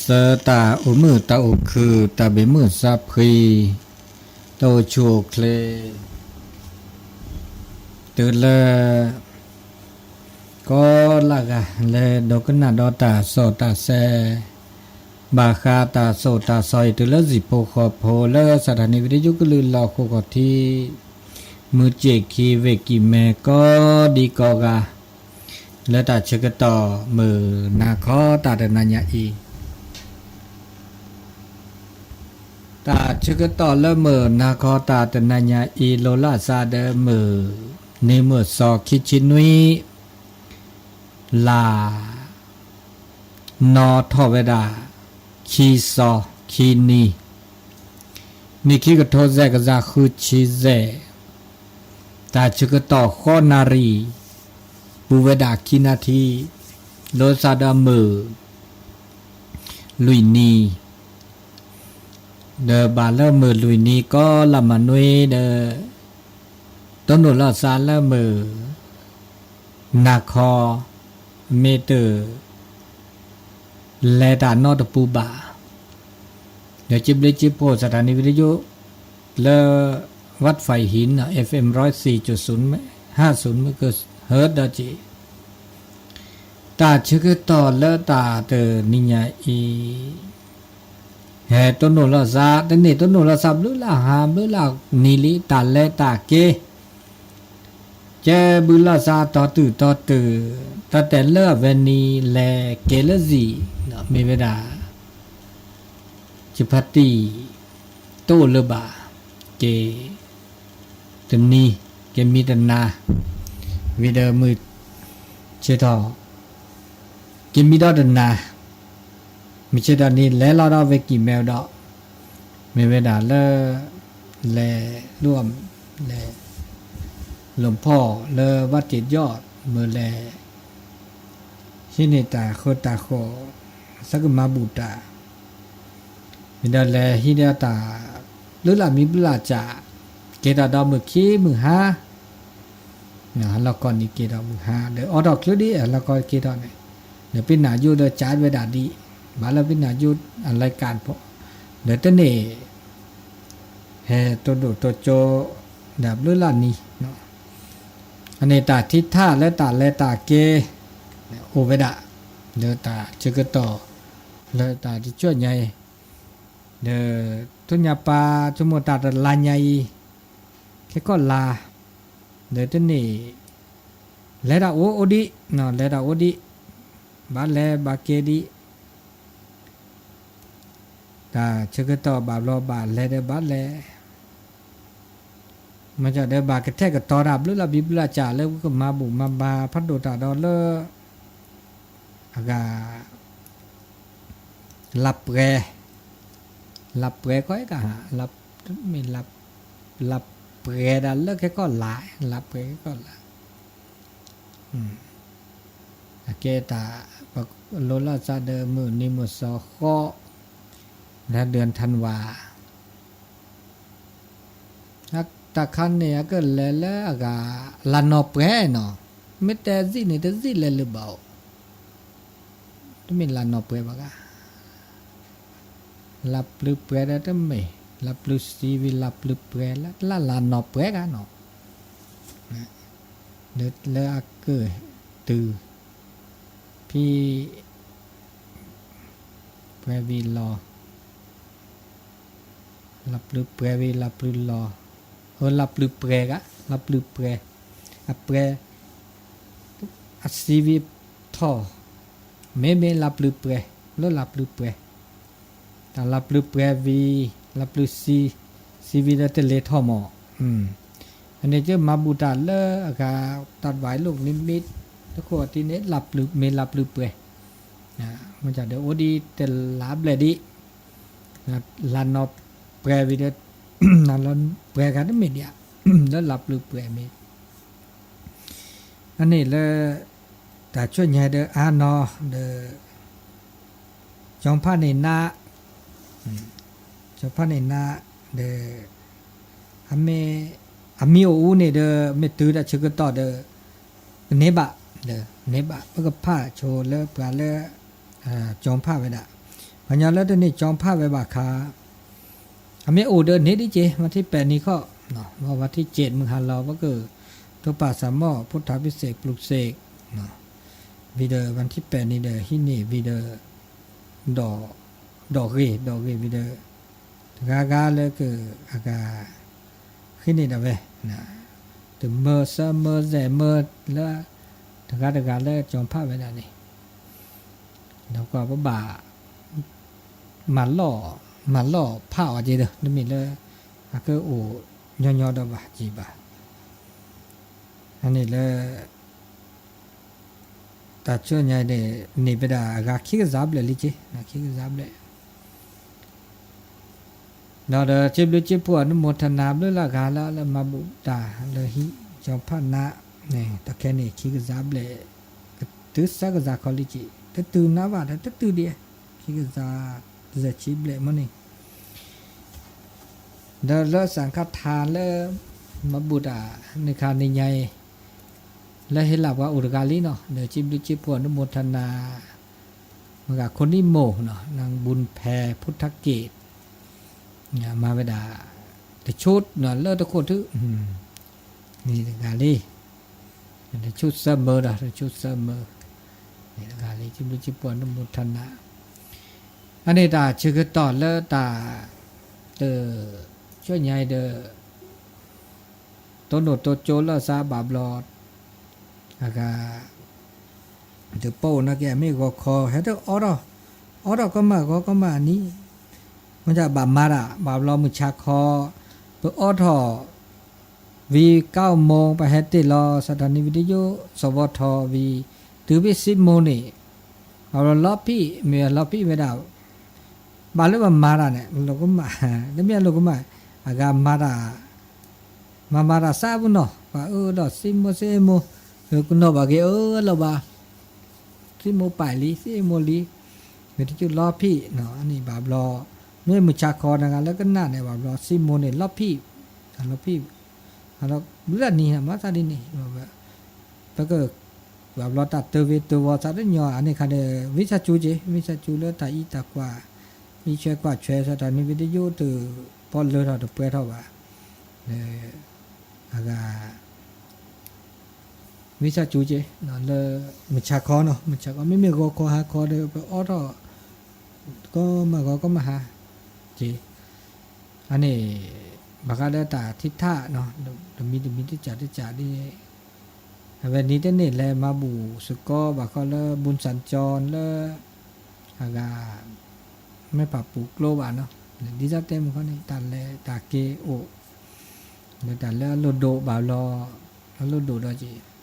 သၢ တၢ်အိၣ်မုာ်တၢ်အိၣ်ခုၣ် တၢ်ဘၣ်မုာ်စၢ်ဖှံ, တၢ်အိၣ်ဆူၣ်အိၣ်ချ့, တုၤလၢ ကိးလၢဂၤလၢဒိကနၣ်ဒီးတၢ်စိတၢ်ဆဲး, ဘၣ်ဃးတၢ်စိတၢ်ဆှံအံၤ တုၤလၢဟံၣ်ဖိဃီဖိ လၢစးထီၣ်န့ၣ်ဝံၤတယုၢ်ကလုာ်လီၢ်ဃိာ်ခီၣ်ထံး, မုၢ်စ့ၢ်ခံ ဝ့ၢ်ကံၢ်မဲ ကိးဒံကိးဂၤ လၢတၢ်ဆၢကတီၢ်မုာ်နၤခီတၢ်တနၤညါအံၤ, တၢ်ဆၢကတီၢ်လၢမုာ်နၤခီတၢ်တနၤညါအံၤ လိၣ်လၢအသးဒီးမုၢ်နံၤမုၢ်သီ ခံဆံနွံ လါ နီၣ်ထီၣ်ဝဲဒၣ် ခံသီ ခံနံၤ, နံၣ်ခံကထိ ယဲၢ်ကယၤဃုဆံယဲၢ်, တၢ်ဆၢကတီၢ်ဃိးနၣ်ရံၣ် ပူၤဝဲဒၣ်ခံနၣ်ထံ, လိၣ်သးဒီးမုၢ်လွံၢ်နံၤ, ဒီးဘၣ်လၢမုၢ်လွံၢ်နံၤ ကိးလၢမၤနွံဒီး တိၢ်နီၣ်လီၤသးလၢမုၢ် နၤခီ မ့ၢ်တ လဲၤတၢ်နီတပူၤဘၣ်, ဒီးစ့ဘျ့စ့ဖှိၣ် စးထီၣ်န့ၣ်ဝံၤတယုၢ် လၢ Wat Fai Hin နီၤ FM ร้อยสี่จุดศูนย์ ห้าศูนย์ megahertz ဒီးစ့ တၢ်ဆၢကတီၢ်လၢတၢ်တနံၤညါအံၤ ဟဲတိၢ်နီၣ်လီၤသး တန့ၢ်တိၢ်နီၣ်လီၤသးဘျုးလၢဟါဘျုးလၢနံၤလံ တၢ်လဲၤတၢ်က့ၤ ကဲဘုလီၤသးတီတုၤတီတုၤ, တၢ်တဲလၢအဝဲန့ၣ် လဲၤက့ၤလၢစံာ် မ့ၢ်ဝဲဒၣ် ယဖါတံၢ် တအိၣ်လၢၤဘၣ် က့ၤ တနံၤ က့ၤမံတနၤ ဝံၤဒီးမုၢ်ဆ့ၣ်ထီၣ် က့ၤမံဒီတနၤ မုၢ်ဆ့ၣ်ထီၣ်န့ၣ် လဲၤလီၤဒီးဝ့ၢ်ကံၢ်မဲဒီး မ့ၢ်ဝဲဒၣ်လၢ လဲၤလိၣ် လဲၤ လီၢ်ဖီၣ်လၢဘၣ်တ့ၢ်ယီၣ် မ့ၢ်လဲၤ ဟံးန့ၢ်တၢ်ဃၢတၢ်ဃီၣ် သးကမၤဘူၣ်တၢ် မ့ၢ်ဒီးလဲၤဟံးဒီးတၢ် ဘျုးလၢမံဘျုးလၢကၠၣ် က့ၤထီၣ်ဒီးမုၢ်ခံမုၢ်ဟါ ဟါလီၤခီန့ၣ်က့ၤထီၣ်မုၢ်ဟါ ဒီးအိးထီၣ်ချုးဒ်ဟါလီၤခီက့ၤထီၣ်န့ၣ် ဒီးပ့ၤနၢ်ယိဒီးကၠးဝဲဒၣ်ဒ် ဘၣ်လၢပ့ၤနၢ်ယိအလဲၤကၣ်ဖိ ဒီးတန့ၢ် ဟဲတိၢ်ဒိၣ်တိၢ်ကၠိ ဒီးဘျုးလၢနံၤ အန့ၣ်တၢ်ထံထၣ်လၢတၢ်လဲၤတၢ်က့ၤ အိၣ်ဝဲဒၣ် လၢတၢ်ဆၢကတီၢ် လၢတၢ်တဆှၢညါအံၤ ဒီး ထူၣ်ညါပၢ်ဆိကမိၣ်တၢ်တလါညါအံၤ ခဲကီၢ်လါ ဒီးတန့ၢ် လဲၤတၢ်အိၣ်အိၣ်ဒံး လဲၤတၢ်အိၣ်ဒံး ဘၣ်လဲၤဘၣ်က့ၤဒံး တၢ်ဆၢကတီၢ်ဘၣ်ဘျီဘၣ်လဲၤဒီးဘၣ်လဲၤ မ့ၢ်ဒီးဘၣ်ကထဲၣ်ကတီၤတၢ်ဘျုးလၢဘံဘျုးလၢကၠၣ်လၢကမၤဘူၣ်မၤဘါဖးဒိၣ်တၢ်ဒီးလၢ အဂၤ လၢပှဲၤ လၢပှဲၤကီးကဟၣ် မ့ၢ် လၢပှဲၤဒၣ်လၢခဲကီၢ်လါ လၢပှဲၤခဲကီၢ်လါ အကဲတၢ် လိၣ်လီၤသးဒီးမုၢ်နံၤမုၢ်သီဃီ လၢဒၢၣ်ထၣ်နဝၤ တၢ်ခါန့ၣ် အကလဲၤလၢအဂၤ လါနီၢ်ပှဲၤနီၤ မ့ၢ်တဲသ့ၣ်န့ၣ် တသ့ၣ်လဲၤလၢၤဘၣ်အိၣ် တမ့ၢ်လါနီၢ်ပှဲၤဘၣ်ဂၤ လါပျုၤပှဲၤဒီးတမ့ၢ် လါပျုၤစံဝံၤ လါပျုၤပှဲၤ လါလါနီၢ်ပှဲၤဂၤနီၤ လၢအကၢၣ်တုၤ ဖံ ပှဲၤဝံၤလီၤ လါပျုၤပှဲၤဝံၤ လါပျုၤလီၤ အၢ လါပျုၤပှဲၤဂၤ လါပျုၤပှဲၤ အပှဲၤ အစံဝံၤထီၣ် မ့မ့ၢ်လါပျုၤပှဲၤ လၢလါပျုၤပှဲၤ တၢ်လါပျုၤပှဲၤဝံၤ လါပျုၤစံ စံဝံၤဒီးတလဲၤထီၣ်မး အန့ၣ်ကမၤဘူၣ်တၢ်လၢအဂၤ တၢ်ဘၣ်လိၣ်န့ၣ်မ့ၢ် တခိၣ်အတံၢ်န့ၣ် လါပျုၤမ့ၢ်လါပျုၤပှဲၤ မ့ၢ်ဒီးအိၣ်ဒံးတလါဘျဲၣ်ဒံး လါနီၢ်ပှဲၤဝံၤဒီး လါနီၢ်ပှဲၤဂၤတမ့ၢ်ဒံးဧါ လၢလါပျုၤပှဲၤမ့ၢ် အန့ၣ်လၢ တၢ်ဆှၢညါဒီးအါနီၤဒီး ကၠီဖးန့ၣ်နါ ကၠီဖးန့ၣ်နါ ဒီး အမ့ၢ် အမံၤအိၣ်အူန့ၣ်ဒီး မ့ၢ်တုၤတၢ်ဆၢကတီၢ်ဒီး ကန့ၢ်ဘၣ် ဒီးန့ၢ်ဘၣ် ပကဖးဆိလၢပှၤလၢ ကၠီဖးဝဲဒၣ် ပှၤကညီလၢတန့ၢ်ကၠီဖးဝဲဘၣ်ခါ, အမ့ၢ်အိၣ်ဒီးန့ၣ်ဒ်က့ၤ ဝါထံပဲာ်နံၤခီ, ဝါထံက့ၤမုၢ်ဟါလီၤ ပကတိၢ်ပာ်စၢၤမီၢ် ဖိထါဘံစ့းပျူးစ့း, ဝံၤဒီးဝါထံပဲာ်နံၤဒီးဟံးန့ၢ်ဝံၤဒီး ဒီးဂ့ၤ ဒီးဂ့ၤဝံၤဒီး တဂၤဂၤလၢက အဂၤ ဃ့န့ၢ်ဒၣ်ဝဲ တမၢသၢမၢယဲၢ်မၢလၢ တဂၤတဂၤလၢကၠီဖးဝဲဒၣ်န့ၣ် ဒီးကွၢ်ပဘၣ် မၤလီၢ် မၤလီၢ်ဖးအီၤက့ၤဒီး တမ့ၢ်လၢ အကအိၣ်ညီညီဒီးဘၣ်က့ၤဘၣ်. အန့ၣ်လၢ တၢ်ဆူညါန့ၣ် န့ၢ်ပဒၣ်အဂၤခံကယၤဘျဲၣ်လံက့ၤ ခံကယၤဘျဲၣ် ဒီးဒီးစံးဘျုးစံးဖှိၣ်အနုမောทนาဘျုးလၢအဂၤလၢ လၢမၤဘူၣ်တၢ်လၢဟံးကၠီဖးနါ တၢ်ခဲန့ၣ် ခံကယၤဘျဲၣ် ကတုၤသၢကယၤခီလံက့ၤ တတုၤနါဘၣ်ဒီးတတုၤဒံး ခံကယၤတဆံဘျဲၣ်မ့ၢ်န့ၣ် ဒီးလၢစၣ်ခါထါလၢ မၤဘူၣ်တၢ် နခါနံၤညါအံၤ လၢဟ့လၢပှၤအိၣ်တဂၤလံနီၤ ဒီးစံးဘျုးစံးဖှိၣ်အနုမောทนา မ့ၢ်ဂၤခိၣ်နံၣ်မိၢ် နၤဘူၣ်ဖဲ ဖိထါက့ၤ မၤဝဲဒၣ် တဆိလၢတခိၣ်ထု န့ၣ်တဂၤလံ တဆိသၢမၢဒီး တဆိသၢမၢ န့ၣ်တဂၤလံ စံးဘျုးစံးဖှိၣ်အနုမောทนา အန့ၣ်တၢ်ဆၢကတီၢ်လၢတၢ် တ ဆူညါအံၤဒီး တိၢ်နီၣ်တိၢ်ကၠိလၢအသးဘၣ်ဘျီ အဂၤ ဒီးပအိၣ်နာ်က့ အမ့ၢ်ဂီၤခီ ဟဲတအီထီၣ် အီထီၣ်ကီမးဂီၤကီမးနံၤ မ့ၢ်ဘၣ်မၤတၢ် ဘၣ်ဘျီမုၢ်ဆါခီ ပအီထီၣ် ဝံၤကါအိၣ်မိၢ် ပဟဲတ့ၢ်လီၤ စးထီၣ်နံၤဝံၤတယိ စီၤဝီထီၣ်ဝံၤ တုၤဖဲစံမိၢ်န့ၣ် ဘၣ်ဘျီလီၤဖံး မ့ၢ်လီၤဖံးဝဲဒၣ် ဘၣ်လၢပမၤတၢ်န့ၣ် လိၣ်ကမၣ် တမ့ၢ်အလိၣ်ကမၣ် အဂၤမၤတၢ် မၤမၤတၢ်စးပူၤနီၤ ပှၤအၢဒီးစံမိၢ်စံမိၢ် ကနီၣ်ဘၣ်က့ၤအၢလီၤဘၣ် စံမိၢ်ပာ်လံ စံမိၢ်လံ မ့ၢ်တကၠူလီၤဖံး အန့ၣ်ဘၣ်ဘျီ မ့ၢ်မုၢ်ဆါခီနဂၤလၢကနၣ်န့ၣ် ဘၣ်ဘျီစံမိၢ်န့ၣ်လီၤဖံး အလီၤဖံး အလီၤဘျုးတၢ်နံၤမၤသးဒ်န့ၣ် ပက ဘၣ်ဘျီတၢ်တၢ်ဝ့ၤတၢ်ဝီၤသးတညီအန့ၣ်ခါဒီး ဝံသးစူၤက့ၤ ဝံသးစူၤလၢတၢ်အံးတၢ်ကွၢ် အံးဆွဲကွၢ်ဆွဲ စးထီၣ်နံၤဝံၤတယိ တပီလၢထီၣ်တပှဲၤထီၣ်ဘၣ် လၢ အဂၤ ဝံသးစူၤက့ၤ လၢမုၢ်ဆါခီနီၤ မုၢ်ဆါခီ မ့မ့ၢ်ဂီၤခီဟါခီဒီး ပအီထီၣ် ကီမးဂီၤကီမးဟါ က့ၤ အန့ၣ် ဘၣ်ဃးလၢတၢ်ထံထၣ် တမံၤတမံၤတကးတကးဒ် အဝဲန့ၣ်တန့ၢ်လဲၤမၤဘူၣ်စ့ၢ်ကီး ဘၣ်ဃးလၢ ဘူၣ်စၣ်ကၠီလၢ အဂၤ မ့ၢ်ပာ်ပူၤကျိဘၣ်နီၤ ဒ်သိးတဲမုၢ်ခီန့ၣ် တၢ်လဲၤတၢ်က့ၤအိၣ် လၢတၢ်လၢအလိၣ်ဒိၣ်ဘၣ်လီၤ အလိၣ်ဒိၣ်ဒီးက့ၤ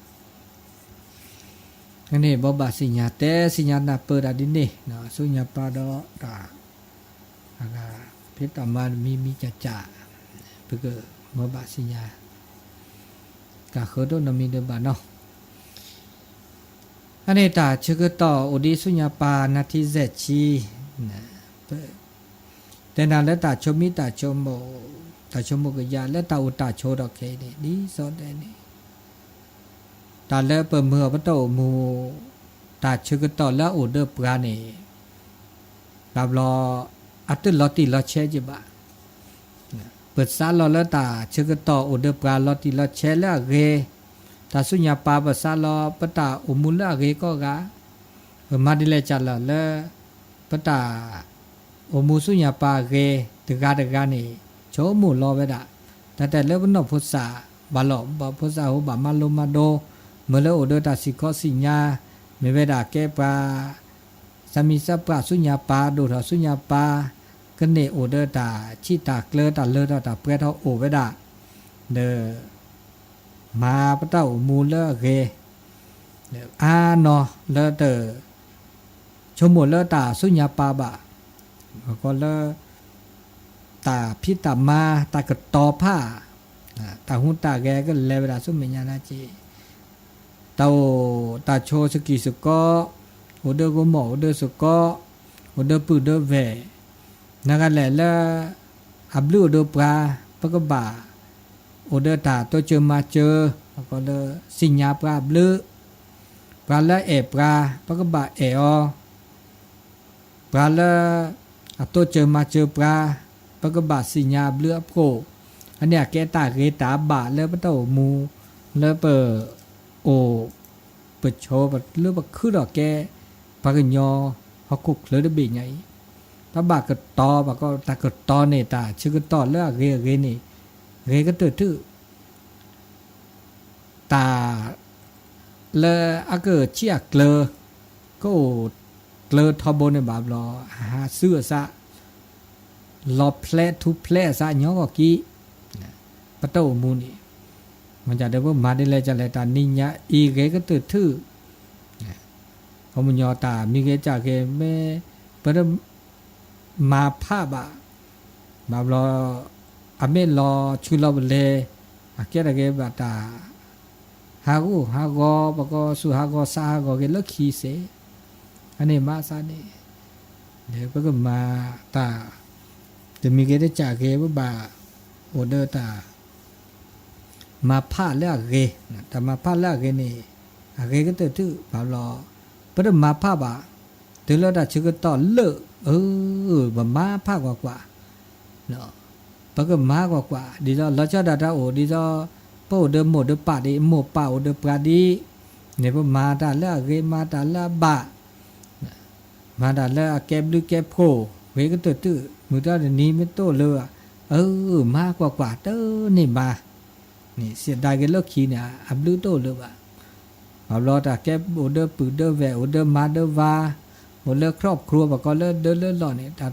အန့ၣ် ဘိးဘၣ်စံၣ်ညါ တဲစံၣ်ညါနၢ်ပၢၢ်တၢ်ဒ်န့ၣ် ဆူညါပၢ်ဒီးတၢ် အဂၤ ဖံးတၢ်မၤတမံၤမံၤကးကး ပကဘိးဘၣ်စံၣ်ညါ ကဃၢၤဒိၣ်နီတမံၤဒံးဘၣ်နီၤ အန့ၣ်တၢ်ဆၢကတီၢ်အိၣ်ဒံးဆူညါပၢ် နၢ်ထံယဲၢ်ဆံ တဲနၤလၢတၢ်ဆိမိၣ်တၢ်ဆိကမိၣ် တၢ်ဆိကမိၣ်ကယၤလၢတၢ်အိၣ်တၢ်ဆိးဒီးခဲအံၤန့ၣ် ဒ်သိးတဲန့ၣ် တၢ်လၢပမုၢ်အပတီၢ်အိၣ်မူ တၢ်ဆၢကတီၢ်လၢအအိၣ်ဒီးပှၤန့ၣ် ဘၣ်ဘျီ အတလီၤတံၢ်လီၤဆဲးက့ၤဘၣ် ပစးလီၤလၢတၢ်ဆၢကတီၢ်အိၣ်ဒီးပှၤလီၤတံၢ်လီၤဆဲးလၢအဂ့ၤ, တၢ်ဆူညါပၢ်ပစးလီၤ ပတၢ်အိၣ်မူလၢအဂ့ၤကိးဂၤ, ပမၤဒ်လဲၣ်ကလဲၣ်လၢ ပတၢ် အိၣ်မူဆူညါပၢ်အဂ့ၤ တဂၤတဂၤန့ၣ် ဆိကမိၣ်လီၤဝဲဒၣ်, တၢ်တဲလၢပနီၢ်ဖိသၣ်ဘၣ်လီၤ, ဘၣ်ဖိသၣ်ဟိဘၣ်မၤလိမၤဒိး, မ့ၢ်လၢအိၣ်ဒီးတၢ်စံၣ်ခီစံၣ်ညါ, မ့ၢ်ဝဲဒၣ်ကဲပှၤ သးမံသးပှၢ်ဆူညါပၢ် ဒိၣ်ထီၣ်ဆူညါပၢ်, ကန့ၢ်အိၣ်ဒီးတၢ်ဆံၣ်တၢ်ကျၢတၢ်လၢထီၣ်တၢ်ပှဲၤထီၣ်အိၣ်ဝဲဒၣ်, ဒီး မၤပတၢ်အိၣ်မူလၢအဂ့ၤ, အါနီၤလၢတ ဆိကမိၣ်လၢတၢ်ဆူညါပၢ်ဘၣ်, ကီလၢ တၢ်ဖံးတၢ်မၤ တၢ်ကတီၤဖး, တၢ်ဟူးတၢ်ဂဲၤကလဲၤဝဲဒၣ်ဆူမဲာ်ညါနာ်က့, တၢ်အိၣ်တၢ်ဆိးစကံၢ်စကီး, အိၣ်ဒီးဂီၢ်မီၢ်အိၣ်ဒီးစကီး, အိၣ်ဒီးပုၢ်ဒီးဝဲၢ်, နဂၤလဲၣ်လၢ အဘျုးအိၣ်ဒီးပှၤ ပကဘၣ် အိၣ်ဒီးတၢ်တိစၢၤမၤစၢၤ, ကီလၢ စံၣ်ညါပှၤအဘျုး, ပှၤလၢအဲၣ်ပှၤ ပကဘၣ်အဲၣ်အီၤ, ပှၤလၢ အတိစၢၤမၤစၢၤပှၤ, ပကဘၣ်သ့ၣ်ညါအဘျုးအဖှိၣ်, အန့ၣ်အကဲတၢ်ဂ့ၤတၢ်ဘၣ်လၢပတၢ်အိၣ်မူ, လၢပအိၣ် ပဆိးလၢပခုဒီးကဲ ပှၤကညီဟီၣ်ခိၣ်ချၢတဘ့ၣ်ညါအံၤ, ပဘၣ်ကတီၤ ပှၤကတၢ်ကတီၤန့ၣ် တၢ်ဆၢကတီၢ်လၢအဂ့ၤအဂ့ၤန့ၣ် ဂ့ၤကတၢၢ်ထူၣ် တၢ် လၢအကဆံၣ်အကျၢၤ ကအိၣ်ကျၢၤထီဘိန့ၣ်ဘၣ်ဘျီ အဟးဆူအသး လီၤဖျဲးထူဖျဲးအသးညီဂီၢ်ကံ ပတၢ်အိၣ်မူန့ၣ် မ့ၢ်ဒ်လဲၣ်ဒ်လဲၣ်တၢ်နံၤညါအံၤဂ့ၤကတၢၢ်ထူၣ် ခီပညီတၢ်မံၤဂ့ၤကၢ်ဂ့ၤ မ့ၢ်ပတမၤဖးဘၣ် ဘၣ်ဘျီ အမ့ၢ်လီၤဆူလီၤပလဲၤ အကဲတဂ့ၤဘၣ်တၢ် ဟးဂူာ်ဟးဂီၤ ပကီၢ်ဆူၣ်ဟးဂီၤသးဟးဂီၤက့ၤလၢခံစ့ၢ် အန့ၣ်မၤသးန့ၣ် ဒီးပကမၤတၢ် တမံၤဂ့ၤတကၢ်ဂ့ၤ ပဘၣ်အိၣ်ဒီးတၢ် မၤဖးလၢအဂ့ၤ, တၢ်မၤဖးလၢအဂ့ၤန့ၣ် အဂ့ၤကတၢၢ်ထူၣ်ဘၣ်ဘျီ ပတမၤဖးဘၣ် တုၤလၢတၢ်ဆၢကတီၢ်လၢာ် အၢ ပမၤဖးကွၢ်ကွၢ် ပကမၤကွၢ်ကွၢ် ဒ်သိးလီၤဆီဒၣ်တၢ်အိၣ် ဒ်သိး ပအိၣ်ဒီးမိၢ်ဒီးပၢ်ဒ်အံၤ မိၢ်ပၢ်အိၣ်ဒီးပှၤဒ်အံၤ န့ၣ်ပမၤတၢ်လၢအဂ့ၤ မၤတၢ်လၢအဘၣ် မၤတၢ်လၢအကဲဘျုးကဲဖှိၣ် ဂ့ၤကတၢၢ်ထူၣ် မုၢ်တနံၤမ့ၢ်တအိၣ်လၢၤဘၣ် အၢ မၤကွၢ်ကွၢ် တန့ၢ်မၤ န့ၣ် စံးဒၣ်က့ၤလၢခံန့ၣ် အဘျုးတအိၣ်လၢၤဘၣ်. ဘၣ်ဘျီတၢ်ကဲအိၣ်ဒီးပုၢ်ဒီးဝဲၢ် အိၣ်ဒီးမါဒီးဝၤ အိၣ်လၢ ครอบครัว ပကိးလၢဒၢလၢလီၢ်န့ၣ် တၢ်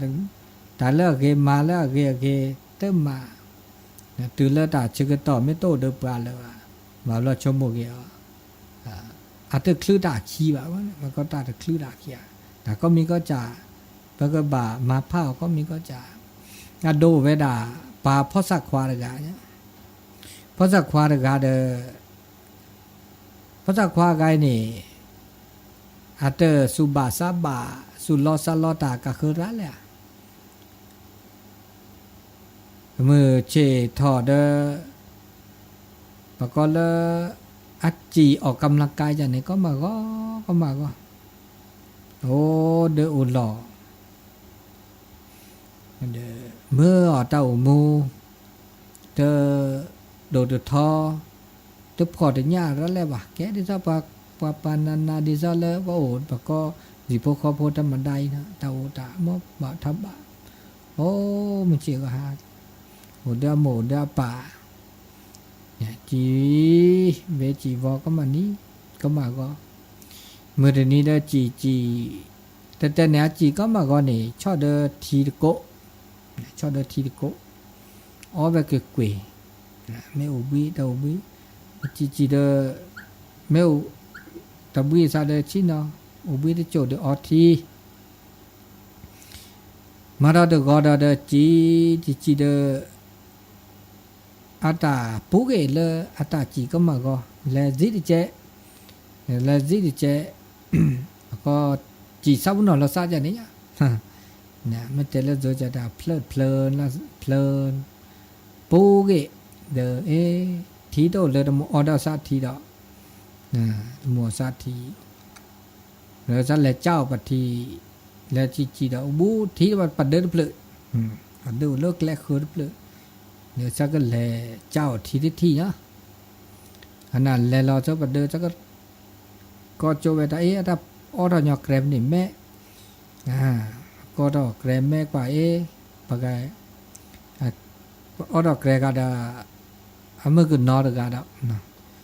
လၢအဂ့ၤမၤလၢအဂ့ၤအဂ့ၤ တမၤ တုၤလၢတၢ်ဆၢကတီၢ်မ့ၢ်တအိၣ်ဒီးပှၤလၢၤဘၣ် ဘၣ်ဘျီဆိကမိၣ်က့ၤအီၤ အတချုးတၢ်ခံဘၣ် ပကိးတၢ်တချုးတၢ်ခံ တၢ်ကိးမံၤကိးစၢ် ပကဘၣ်မၤဖးအီၤကိးမံၤကိးစၢ် အဒိဝဲဒၣ် ပှၤဖီၣ်ဆၣ်ခွါတဂၤ ဖီၣ်ဆၣ်ခွါတဂၤဒီး ဖီၣ်ဆၣ်ခွါတဂၤအံၤန့ၣ် အတစူၢ်ဘၣ်သးဘၣ် စူၢ်လီၤသးလီၤတၢ်ကဃၢၤတၢ်လဲၣ် မုၢ်ဆ့ၣ်ထီၣ်ဒီး ပကိးလၢ အစံၣ်အီၣ်ကမျၢၢ်ကါယၤန့ၣ် ကီမၢ်ဂီၤ ကီမၢ်ဂီၤ အိၣ်ဒီးအိၣ်လီၢ် မၢအီၣ်တၢ်အိၣ်မူ တဒိၣ်တထီ တဖှီၣ်တညၣ်ရၢလဲၣ်ဘၣ် ကဲဒ်သိးပှၤပှၤနးနးဒ်သိးလၢပအိၣ်ပကိး ဒံၣ်ဖိဃီဖိတၢ်မၤဒါအံၤ တၢ်အိၣ်တၢ်မူဘၣ်ထီဘၣ် အိၣ်မုၢ်ဆ့ၣ်ဂီၤဟါ အိၣ်ဒီးအမိၢ်အိၣ်ဒီးအပၢ် စံၣ် ဝဲစံၣ်ဝီကီမၢ်နံၤ ကီမၢ်ဂီၤ မုၢ်တနံၤဒီးစံၣ်စံၣ် တဲတဲန့ၣ်အစံၣ်ကီမၢ်ဂီၤန့ၣ် ဆီၣ်ဒီးထံတကိး ဆီၣ်ဒီးထံတကိး အီဝဲက့ၤကွံာ် မ့ၢ်အိၣ်ဘှံးတၢ်အိၣ်ဘှံး စံၣ်စံၣ်ဒီး မ့ၢ်အိၣ် တၢ်ဘှံးအသးဒီးဆံၣ်နီၤ အိၣ်ဘှံးတစိၢ်ဒီးအီထံ မၤဒီးတဂီၤဒီးဒီးစံၣ် စံၣ်စံၣ်ဒီး အတၢ်ပူၤက့ၤလၢအတၢ်စံၣ်ကီမၢ်ဂီၤ လဲၤသံတကဲး လဲၤသံတကဲး အကီ စံၣ်သးပူၤနီၢ်လီၤသးယၤန့ၣ် မ့ၢ်တဲလၢသိးကတၢ်ဖျၢၣ်ဖျၢၣ် ဖျၢၣ် ပူၤက့ၤ ဒီး အ့ ထံတအိၣ်လၢတမူအီဒီးသးထံဒီး တမူအီသးထံ လၢသးလဲၤကၠီအီၤပထံ လဲၤစံၣ်စံၣ်ဒီး အိၣ်ဘှံးထံပဒၢတဖျၢၣ် ပဒၢအိၣ်လၢကျဲဃၢၤတဖျၢၣ် လၢသးကလဲၤကၠီအီၤထံတထံၣ်နီၤ အနၢ်လဲၤလီၤသးပဒၢသးက ကီၢ်ကၠိဝဲတၢ်အ့ အတၢ်အီထီၣ်ညီကြဲးဖဲန့ၣ်မဲ ကီၢ်ထီၣ်ကြဲးမဲကွၢ်အ့ ပက အီထီၣ်ကြဲးဂၤဒီး အမုၢ်ကနီၤတဂၤဒီး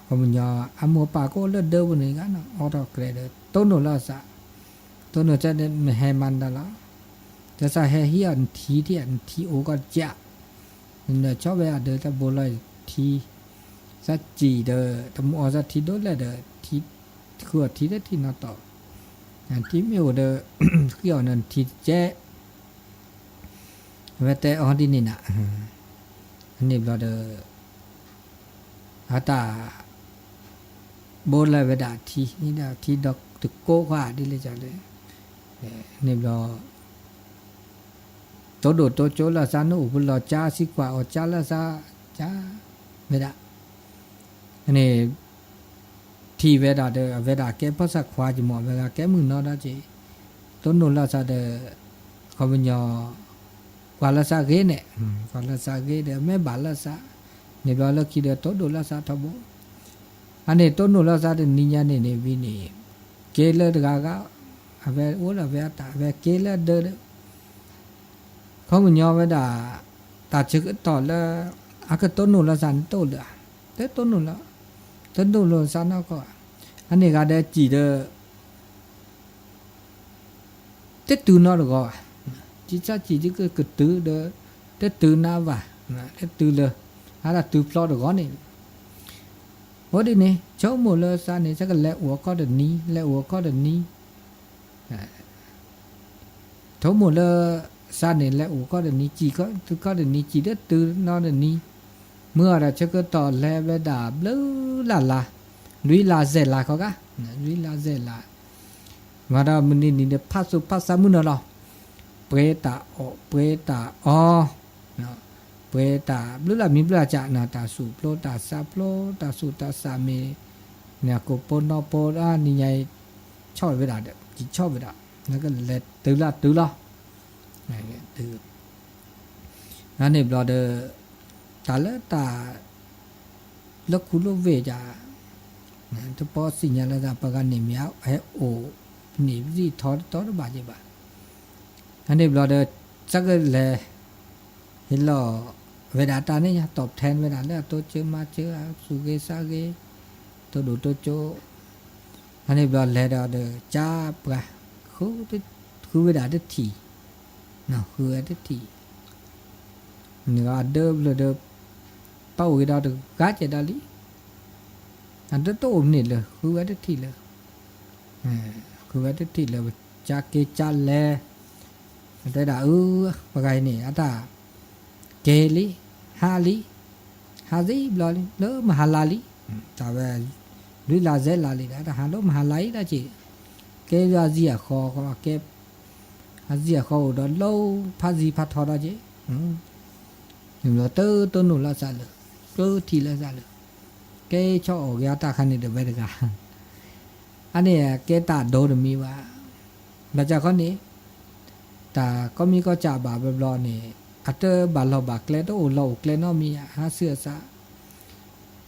ခီပညီ အမိၢ်ပၢ်ကအိၣ်လၢဒၢပူၤန့ၣ်ဂၤနီၤ အီထီၣ်ကြဲးဒီး တိၢ်နီၣ်လၢအသး တိၢ်နီၣ်သးဒီး နဟဲမၤနၤလီၤ သးဟဲဟံးအီၤနထံထံၣ် နထံအိၣ်ကီၢ်ကၠၢ် နဆီၣ်ဝဲအဒၢးတၢ်ဘိလီၤထံ သးစံၣ်ဒီး တမူအီသးထံဒိၣ်လဲၣ်ဒီး ထံ ဃုအီၤထံတထံၣ်နီတီၢ် ထံမ့ၢ်အိၣ်ဒီး ဃုအီၤနထံတကဲး အဝဲတဲအီၤဒ်န့ၣ်နၤ န့ၣ်ဘျီဒီး အတၢ် ဘိလၢဝဲဒၣ်ထံ ထံဒီးတကိးခွါဒ်လဲၣ်ကလဲၣ် န့ၣ်ဘျီ တိၢ်ဒိၣ်တိၢ်ကၠိလၢသး နအိၣ်ပလီၢ်ကၠါ သံကွၢ်အီၣ်ကၠါလၢသး ကၠါ ဝဲဒၣ် န့ၣ် ထံၣ်ဝဲဒၣ်ဒီး အဝဲဒၣ်ကဲဖီၣ်ဆၣ်ခွါက့ၤမ့ၢ် အဝဲဒၣ်ကဲမုၢ်နီၤဒီးက့ၤ တိၢ်နီၣ်လီၤသးဒီး ခီပညီ ကွၢ်လီၤသးဂ့ၤန့ၣ်, ကွၢ်လီၤသးဂ့ၤဒီး မ့ၢ်ဘၣ်လီၤသး, န့ၣ်ဘျီလၢခံဒီး တိၢ်ဒိၣ်လီၤသးထီဘိ, အန့ၣ်တိၢ်နီၣ်လီၤသးတနံၤညါန့ၣ်န့ၣ်ဝံၤန့ၣ်, က့လၢတဂၤဂၤ, အဝဲအိၣ်ဒီးဝဲအတၢ် အဝဲက့လၢဒၢဒီး ခီပညီဝဲဒၣ် တၢ်ဆၢကတီၢ်လၢ အကတိၢ်နီၣ်လီၤသးန့ၣ်တအိၣ်လၢၤ, တတိၢ်နီၣ်လီၤ, တတိၢ်နီၣ်လီၤသးနီၢ်ကီၢ်, အန့ၣ်ဂၤဒီးစံးဒီး တတုၤနီတဂီၤဘၣ်, စံးစၢ်စံးဒ်ကကတုၤဒီး တတုၤနၤဘၣ်, တတုၤလၢ အတၢ်တုၤဖျီတဂီၤန့ၣ်, အဃိဒ်န့ၣ် ဆိကမိၣ်လၢသးန့ၣ် သးကလဲၤအိၣ်အခီၣ်တနံၤ လဲၤအိၣ်အခီၣ်တနံၤ ဆိကမိၣ်လၢ သးန့ၣ်လဲၤအိၣ်ခီၣ်တနံၤ စံးခီၣ်တနံၤ စံးတတုၤနီတနံၤ, မုၢ်အီၤဒီးဆၢကတီၢ်လဲၤဝဲဒၣ်ဘျုးလၢ်လၢ်, လွံၢ်လါစဲးလါခီဂၤ, လွံၢ်လါစဲးလါ, မၤဒီးမုၢ်နံၤနံၤဒီးဖးသူၣ်ဖးသးမုၢ်နီၤလီၤ, ပှဲၤတၢ်အီၣ်ပှဲၤတၢ်အီ ပှဲၤတၢ်ဘျုးလၢ်မံၤဘျုးလၢ်ကၢ်နီၤ, တၢ်သူၣ်ဖျိတၢ်သးဖျိ တၢ်သူၣ်တၢ်သးမ့ၢ် န့ၣ်ကိၢ်ပိနီၢ်ပိ နံၤညါအံၤ ဆီၣ်ဝဲဒၣ်ဒီး ကဆီၣ်ဝဲဒၣ် နကလဲၤတုၤလၢတုၤလီၤ, အန့ၣ်ဘျီဒီး တၢ်လၢတၢ် လၢခူလိာ်ဝ့ၢ်ယၤ တပီသ့ၣ်ညါလၢတၢ်ပှၤဂၤန့ၣ်မ့ၢ် ဟဲအိၣ်န့ၢ်သ့ၣ်ထီတတီတဘၣ်က့ၤဘၣ်, အန့ၣ်ဘျီဒီး သးကလဲၤ ဟ့ၣ်လီၤဝဲဒၣ်တၢ်န့ၣ်ညါ တီၢ်ဖျဲဝဲဒၣ်လၢအတိစၢၤမၤစၢၤ အသူၣ်ဂ့ၤသးဂ့ၤ တိၢ်ဒိၣ်တိၢ်ကၠိ အန့ၣ်ဘျီလဲၤဒီးဒီး ကၢ်ပှၤ ဃုဝဲဒၣ်တထံၣ်, ဃုဝဲတထံၣ်, နဂၤအဒၢဘျၢဒီး ပၢ်အိၣ်က့ၤဒီးတဂၤကဲဒီးလံ, အဒၢတအိၣ်မနုၤလၢ ဃုဝဲတထံၣ်လၢ ဃုဝဲတထံၣ်လၢ ကၢ်က့ၤကၢ်လဲၤ, တဲဒၣ်အၢ ပှၤဂၤအံၤန့ၣ် အတၢ် ကဲလံ, ဟးလံ, ဟးစံဘျီလံ လၢမဟါလါလံ, တၢ်ဝဲ လွံၢ်လါစဲးလါလံဒီး တၢ်ဟးလၢမဟါလါအံၤဒီးက့ၤ, ကဲယွၤစံၣ်အဃီ, ကဲ အစံၣ်အဃီအိၣ်ဒီးလၢဖးစံဖးထီဒီးက့ၤ, တတိၢ်နီၣ်လၢသးလၢ, တထံၣ်လၢသးလၢ, ကဲဆီၣ်အီၣ်က့ၤအတၢ်ခါန့ၣ်တဝဲတဂၤ အန့ၣ်ကဲတၢ်ဒိတမံၤဘၣ်. ဘၣ်ဆၣ်ခီန့ၣ် တၢ်ကီမံၤကီၢ်စၢ်ဘၣ်ဘျီဘျီန့ၣ် အတဘၣ်လီၢ်ဘၣ်ကျဲ တအိၣ်လီၢ်အိၣ်ကျဲနီတမံၤ အဟးဆူအသး,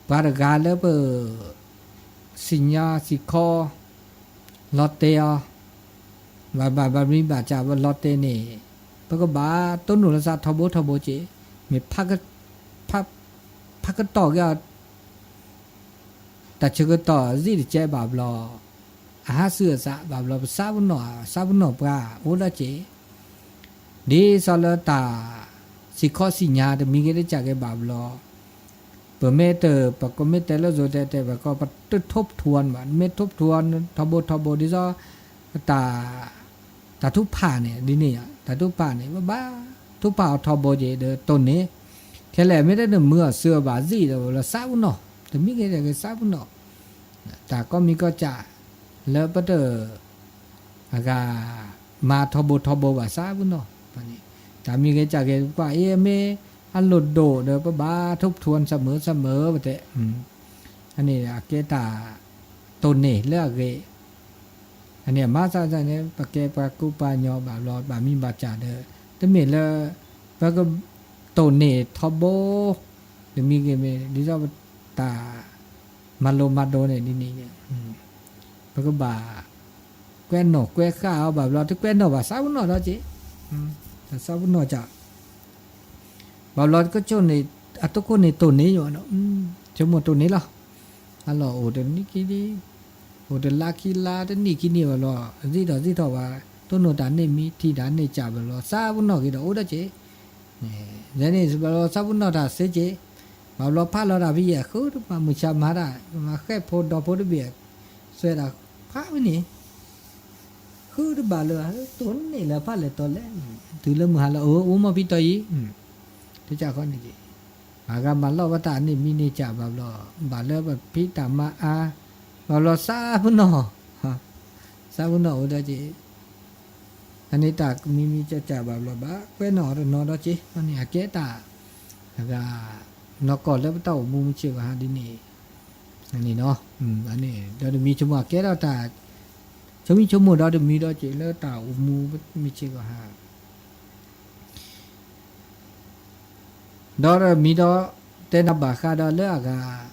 ပှၤတဂၤလၢပ စံၣ်ညီၣ်စံၣ်ခီ လီၤတဲာ်အီၤ, ဘၣ်ဘၣ်ဘၣ်မံဘၣ်စၢ်လီၤတဲာ်န့ၣ် ပကဘၣ်တိၢ်နီၣ်လၢသးထီဘိထီဘိက့ၤ, မ့ၢ် ဖးကတီၢ်က့ၤအီၤ တၢ်ဆၢကတီၢ်စ့ၣ်တကဲဘၣ်ဘျီ, အဟးဆူအသးဘၣ်ဘျီ ပသးပနီၣ် သးပနီၣ်ပှၤအိၣ်ဒီးက့ၤ, ဒ်သိးလၢတၢ် စံၣ်ခီစံၣ်ညီၣ်တမံၤဂ့ၤတစဲးဂ့ၤဘၣ်ဘျီ, ပမ့ၢ်တ ပကမ့ၢ်တဲလၢ စိၤတဲတဲ ပကီး ပတထိၣ်ထူၣ်ဘၣ်, မ့ၢ်ထိၣ်ထူၣ်ထီဘိထီဘိဒ်သိး တၢ် တၢ်ထုကဖၣ်န့ၣ် ဒ်န့ၣ် တၢ်ထုကဖၣ်န့ၣ် ပဘၣ်ထုကဖၣ်အီၤထီဘိက့ၤ ဒီးတိၢ်န့ၣ်, ခဲလၢာ်မ့ၢ်တမုာ်အီၤစၢၤအဘၣ်စ့ၣ်ဒီး လၢသးပနီၣ် တမံၤဂ့ၤတဂ့ၤသးပနီၣ်, တၢ်ကီမံၤကီၢ်စၢ် လၢပတ အဂၤ မၤထီဘိထီဘိဘၣ်သးပနီၣ်, တၢ်မံၤဂ့ၤစၢ်ဂ့ၤ ပှၤအံၤမ့ၢ်အလိၣ်ဒိၣ်ဒီး ပဘၣ်ထိၣ်ထူၣ်အီၤသးမုာ်သးမုာ်ပတဲ, အန့ၣ်အကဲတၢ် တိၢ်န့ၢ်လၢအဂ့ၤ, အန့ၣ်အမၤသးန့ၣ် ပကဲပှၤကူပှၤညီဘၣ်ဘျီ ဘၣ်မံဘၣ်စၢ်ဒီး တမ့ၢ်လၢ ပက တိၢ်န့ၢ်ထီဘိ တမံၤဂ့ၤမ့ၢ် ဒ်သိးပတၢ် မၤလိမၤဒိးန့ၣ်ဒ်န့ၣ် ပကဘၣ် ကွဲးနီၣ်ကွဲးဃာ်အီၤဘၣ်ဘျီ တကွဲးနီၣ်ဘၣ်သးပနီၣ်ဒီးက့ၤ, သးပနီၣ်စၢ် ဘၣ်ဘျီကဆိၣ်န့ၣ် အတခိၣ်န့ၣ်တိၢ်န့ၢ်ယိာ်နီၤ, ဆိကမိၣ်တိၢ်န့ၢ်လီၤ, အလီၢ်အိၣ်တနံၣ်ခံနံၣ်, အိၣ်တလါခံလါ တနံၣ်ခံနံၣ်ဘၣ်ဘျီ စံၣ်ထီၣ်စံၣ်ထီၣ်ဘၣ် တိၢ်နီၣ်တၢ်န့ၢ်မံ ထံၣ်တၢ်န့ၢ်စၢ်ဘၣ်ဘျီ သးပနီၣ်က့ၤဒီးအိၣ်ဒီးက့ၤ, ယဲန့ၣ်ဘၣ်ဘျီသးပနီၣ်တၢ်သ့က့ၤ, ဘၣ်ဘျီဖးလီၤတၢ်ဖဲယဲၢ် ဃုတဘၣ်မုၢ်ဆါမၤတၢ် မၤဃဲၢ်ဖိဒီဖိတဘ့ၣ် သွဲဒၣ်ဖးဝဲန့ၣ် ဃုတဘၣ်လၢၤဘၣ် တိၢ်န့ၢ်လၢဖးလဲၣ်တီလဲၣ်, တုၤလၢမုၢ်ဟါလၢအအိၣ်မီၢ်ဖံတီယံၤ, တကးဃီန့ၣ်က့ၤ, အဂၤမၤလီၢ်ဝဲတၢ်န့ၢ်မံန့ၢ်စၢ်ဘၣ်ဘျီ, ဘၣ်လၢပဖံးတၢ်မၤအါ, ဘၣ်ဘျီသးပနီၣ်, သးပနီၣ်အိၣ်ဒီးက့ၤ, အန့ၣ်တၢ်မံမံစၢ်စၢ်ဘၣ်ဘျီဘၣ် ကွဲးနီၣ်အီၤတနီၤဒီးက့ၤ, အန့ၣ်အကဲတၢ် အဂၤ နီၢ်ကီၢ်လၢပတၢ်အိၣ်မူမုၢ်ဆ့ၣ်ဂီၤဟါဒ်န့ၣ်, အန့ၣ်နီၤ, အန့ၣ် ဒီးတမံၤဆိကမိၣ်အကဲထီၣ်တၢ် ဆိမိၣ်ဆိကမိၣ်ဒီးတမံၤဒီးက့ၤလၢတၢ်အိၣ်မူမ့ၢ်ဆ့ၣ်ကီးဟး ဒီးတမံၤဒီး တဲနၤဘၣ်ဃးဒီးလၢအဂၤ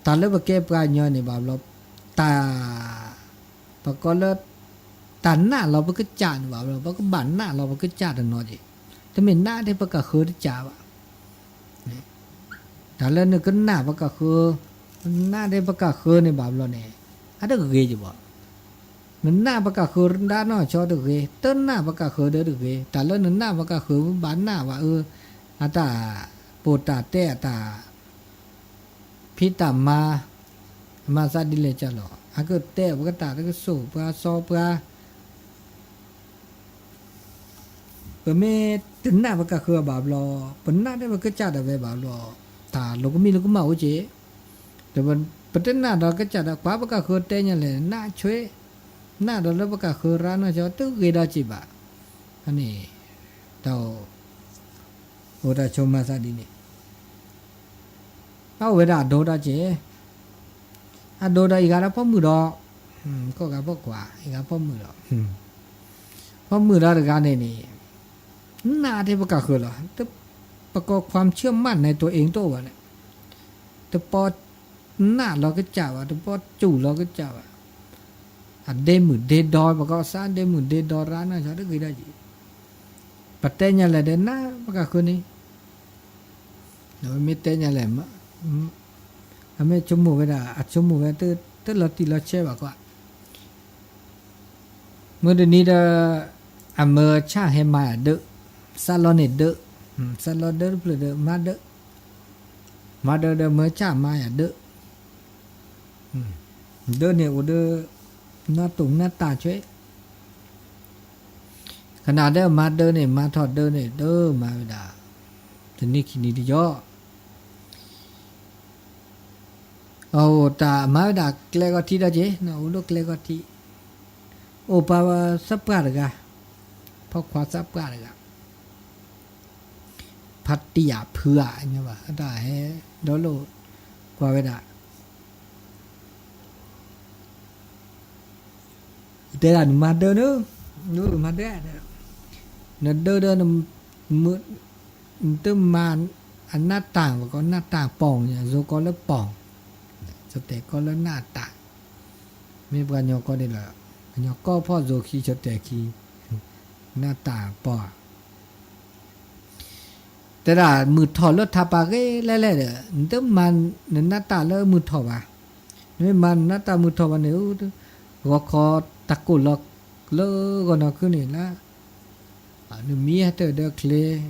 တၢ်လၢပကဲပှၤကညီန့ၣ်ဘၣ်ဘျီ တၢ် ပကိးလၢ တၢ်နာ်လီၤပကစၢ်န့ၣ်ဘၣ်ဘျီ ပကဘၣ်နာ်လီၤပကစၢ်တနီၤက့ၤ တမ့ၢ်နာ်ဒ်ပကဃၢၤတစၢ်ဘၣ် တၢ်လၢနကနာ်ပကဃၢၤ နာ်ဒ်ပကဃၢၤန့ၣ်ဘၣ်ဘျီန့ၣ် အတဂ့ၤက့ၤဘၣ် နနာ်ပကဃၢၤရၢနီၢ်ဆီတဂ့ၤ တနာ်ပကဃၢၤဒီးတဂ့ၤ တၢ်လၢနနာ်ပကဃၢၤ ပဘၣ်နာ်ဘၣ်အၢ အတၢ်ပိာ်တၢ်တဲအတၢ် ဖံးတၢ်မၤ မၤသးဒ်လဲၣ်ကလီၤ အကတဲပကတၢ်တကစိၣ်ပှၤစီပှၤ ပမ့ၢ်တနာ်ပကဃၢၤဘၣ်ဘျီ ပနာ်ဒ်ပကစၢ်ဒၣ်ဝဲဘၣ်ဘျီ တၢ်လိၤကမံၤလိၤကမၣ်အိၣ်က့ၤ ဒီးပတနာ်ဒီးကစၢ်ဒီး ပှၤပကဃၢၤတဲညါလဲၣ် နာ်ဆွဲ နာ်ဒီးလၢပကဃၢၤရၢနီၢ်ဆီ တဂ့ၤဒီးက့ၤဘၣ် အန့ၣ် တၢ် အိၣ်တၢ်ဆိကမိၣ်မၤသးဒ်န့ၣ် အဝဲဒၣ်အဒိဒီးက့ၤ အဒိဒီးအံၤဂၤဒီးဖီမုၣ်ဒီး ကိးဂၤဖီကွၢ် အံၤဂၤဖီမုၣ်ဒီး ဖီမုၣ်ဒီးတဂၤန့ၣ်န့ၣ် နာ်ဒ်ပကဃၢၤလီၤ ပကိး ความเชื่อมั่นในตัวเอง တအိၣ်ဘၣ်န့ၣ် တပီၢ်နာ်လီၤကစၢ်ဘၣ် တပီၢ်စူၢ်လီၤကစၢ်ဘၣ် အဒ့မုၢ်ဒ့ဒီ ပကိးစးဒ့မုၢ်ဒ့ဒီရၢနီၢ်ဆီတဂ့ၤဒီးက့ၤ ပတဲညါလဲၣ်ဒီးနာ်ပကဃၢၤန့ၣ် မ့ၢ်တဲညါလဲၣ် အမ့ၢ်ဆိကမိၣ်ဝဲဒၣ် အဆိကမိၣ်ဝဲ တလီၤတံၢ်လီၤဆဲးဘၣ်ကွၢ် မုၢ်တနံၤဒီး အမၢဆၣ်ဟဲမၤယၤဒၢး စးလီၤန့ၣ်ဒၢး စးလီၤဒၢးတဖျၢၣ်ဒီး မၤဒၢး မၤဒၢးဒီးမၢဆၣ်မၤယၤဒၢး ဒၢးန့ၣ်အိၣ်ဒီး နီၢ်တိၢ်နီၢ်တၢ်ဆွဲ ခနၣ်ဒီးမၤဒၢးန့ၣ် မၤထီၣ်ဒၢးန့ၣ် ဒၢးမၤဝဲဒၣ် တနံၤခံနံၤတယီၣ် အအိၣ်တၢ်မၤဝဲဒၣ်ကျဲဂီၤထံးဒီးက့ၤ အိၣ်လၢကျဲဂီၤထံး အိၣ်ပာ်ဝဲသးပှၢ်တဂၤ ဖီခွါသးပှၢ်တဂၤ ဖါတံၢ်ယၤဖုဧါ ဘၣ် အတၢ်ဟဲဒီလိာ်ကွၢ်ဝဲဒၣ် တဲဒၣ်နမၤဒၢးန့ၣ် မၤဒၢး နဒၢးဒီး နတမၤ အနၢ်တၢ် ပကိးနၢ်တၢ်ပိာ် ယၤကိးလၢပိာ် ကတဲာ်ကီလၢနၢ်တၢ် မ့ၢ်ပှၤကညီကီၢ်ဒ်လီၤ ကညီကီၢ်ဖီၣ်စိၤခံ ကတဲာ်ခံ နၢ်တၢ်ပိာ် တဲဒၣ်မုၢ်ထီၣ်လၢထးပာ်ဂ့ၤလဲၣ်လဲၣ်ဒီး နတမၤနနၢ်တၢ်လၢမုၢ်ထီၣ်ဘၣ်, နမ့ၢ်မၤနနၢ်တၢ်မုၢ်ထီၣ်ဘၣ်န့ၣ် ဂီၤခီတၢ်ကိၢ်လီၤလၢဂီၤနီၢ်ခုန့ၣ်လၢ နမံဟဲတၢၢ်ဒီးချ့, ဂီၤခီဒီး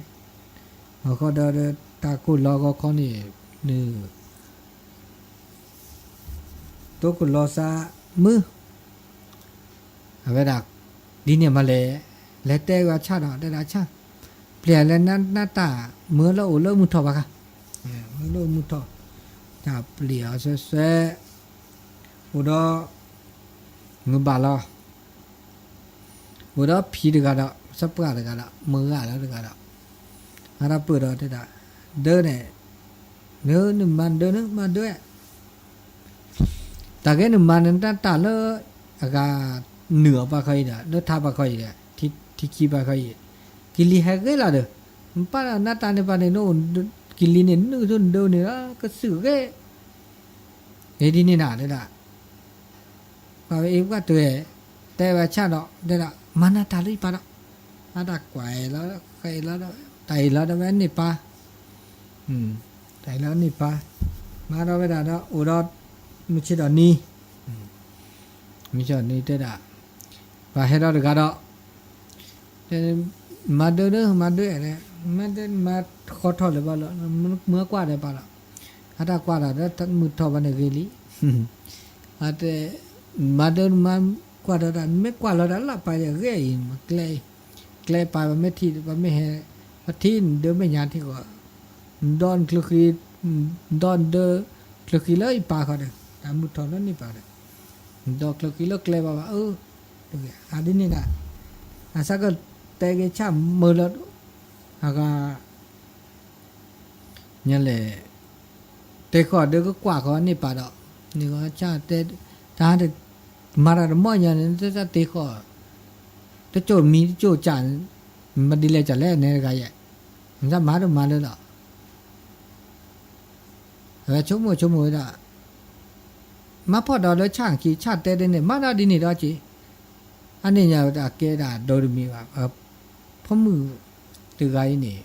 တၢ်ကိၢ်လီၤဂီၤခီန့ၣ် န တိၢ်ကလီၤသးမုၢ်, အဝဲဒၣ် ဒ်န့ၣ်မးလဲၣ်, လဲၤတဲဝဲဆၣ်ဒီး တဲဒၣ်ဆၣ်, ပျဲၢ်လဲၤနၢ်တၢ်မုၢ်လၢအိၣ်လၢမုၢ်ထီၣ်ဘၣ်ခါ, မုၢ်လၢမုၢ်ထီၣ်, တၢ်ပျဲၢ်အီၤစွဲစွဲ, အိၣ်ဒီး မုၢ်ဘၣ်လီၤ အိၣ်ဒီးဖံတဂၤဒီး သပှၢ်တဂၤဒီး မုၢ်ဂၤလီၤတဂၤဒီး အတၢ်ပၢၢ်ဒီးတဲဒၣ် ဒၢန့ၣ် နမၤဒၢန့ၣ် မၤဒၢ, တၢ်ဂ့ၢ်နမၤနတၢ်တၢ်လၢ အဂၤနုာ်အီၤပှၤခီအံၤဒီး လၢထါပှၤခီအံၤဒီး ထံခံပှၤခီအံၤ, ကလံၤဟဲဂ့ၤလီၤဒီး နပာ်နတၢ်န့ၣ်ပာ်န့ၣ် နအိၣ်ကလံၤန့ၣ် နုာ်ထူၣ်နဒၢန့ၣ်လီၤ ကစုၣ်ဂ့ၤ ဂ့ၤဒ်န့ၣ်နၤတဲဒၣ် ပှၤဝဲအ့ၣ်ပှၢ်တွဲ တဲဝဲဆၣ်ဒီး တဲဒၣ် မၤနတၢ်လၢယပၢ်ဒီး အတၢ်ကွၢ်အံၤလီၤ ဃဲအံၤလီၤ တၢ်အံၤလီၤဒီးဝဲန့ၢ်ပၢ်, တၢ်အံၤလီၤန့ၢ်ပၢ်, မၤဒီးဝဲဒၣ်ဒီး အိၣ်ဒီး မုၢ်ဆ့ၣ်ဒီးနံၤ, မုၢ်ဆ့ၣ်ဒီးနံၤတဲဒၣ် ပှၤဟဲဒီးတဂၤဒီး တဲ မၤဒၢဒၢ မၤဒၢ, မၤဒၢမၤဃီထီၣ်လၢၤဘၣ်လီၤ, မၤကွၢ်ဒီးပၢ်လီၤ, အတၢ်ကွၢ်တၢ်ဒီးမုၢ်ထီၣ်ဘၣ်န့ၣ်ဂ့ၤလံ, အတဲ မၤဒၢမၤကွၢ်ဒီးတၢ် မ့ၢ်ကွၢ်လီၤတၢ်လၢပၢ်ဂ့ၤအံၤ ကျဲ ကျဲပၢ်ပမ့ၢ်ထံၣ် ပမ့ၢ်ဟဲ ပထံၣ်နဒၢမဲာ်ညါထံၣ်ဃီ နဒီနချၢဃံ နဒီနဒၢ ချၢဃံလၢယပၢ်ဃီဒီး တၢ်မုၢ်ထီၣ်လၢန့ၢ်ပၢ်ဒီး နဒီချၢဃံလၢကျဲဘၣ်ဘၣ်အၢ, အဒ်န့ၣ်ဒၣ် အစၢကတဲာ်က့ၤဆၣ်မၢလၢ အဂၤ ညါလဲၣ်, တဲဃီၤဒၢကကွၢ်ဃီန့ၢ်ပၢ်ဒီး န့ၣ်ဃီဆၣ်တဲ တၢ် မၤတၢ်တမီၢ်ညါန့ၣ် တၢ်တ့ဃီ, တကၠိၣ်မံတကၠိၣ်ကၢ်, မၤဒ်လဲၣ်ကၢ်လဲၣ်နဲတဂၤယဲၢ်, နတၢ်မၤတမၤလၢလီၤ. အဝဲဆိကမိၣ်ဆိကမိၣ်ဝဲဒၣ်, မၤဖီၣ်ဒီးလၢဆၣ်ခံဆၣ်တဲဒ်န့ၣ် မၤဒၣ်ဒ်န့ၣ်ဒီးက့ၤ, အန့ၣ်ညါဝဲဒၣ်ကဲဒၣ်ဒိတမံၤဘၣ်, ဖိမုၣ်တဂၤအံၤန့ၣ်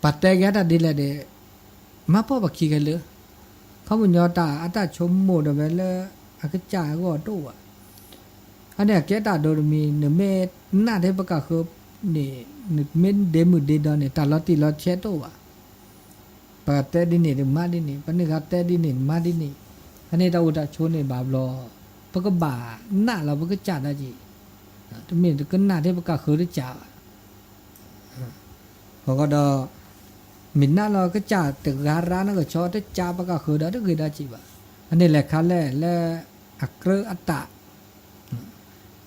ပှၤတဲက့ၤတၢ်ဒ်လဲၣ်ဒီး, မၤဖီၣ်ပခံခဲလၢာ်, ခီပညီတၢ်အတၢ်ဆိကမိၣ်ဒီးဝဲလၢအကစၢ်အဂီၢ်တအိၣ်ဘၣ်. အန့ၣ်အကဲတၢ်ဒိတမံၤ, နမ့ၢ်နၢ်ထဲပကၢ်ဃၢန့ၣ်, နမ့ၢ်ဒ့မုၣ်ဒ့ဒီန့ၣ် တၢ်လီၤတံၢ်လီၤဆဲးတအိၣ်ဘၣ်. ပတဲဒ်န့ၣ် နမၤဒ်န့ၣ်, ပန့ၢ်ဃာ်တဲဒ်န့ၣ် နမၤဒ်န့ၣ်, အန့ၣ်တၢ်အိၣ်တၢ်ဆိးန့ၣ်ဘၣ်ဘျီ, ပကဘၣ်နၢ်လီၤပကစၢ်ဒၣ်က့ၤ, တမ့ၢ်တကနၣ်ထဲပကၢ်ဃၢတကးဘၣ်. အဃိဒီး, မ့ၢ်နၢ်လီၤကစၢ်တဂၤရၣ်န့ၣ်ကဆီတကးပကၢ်ဃၢဒီးတဂ့ၤဒၣ်က့ၤဘၣ်. အန့ၣ်လဲၤခါလဲၣ်လၢအကြၢးအတၢ်,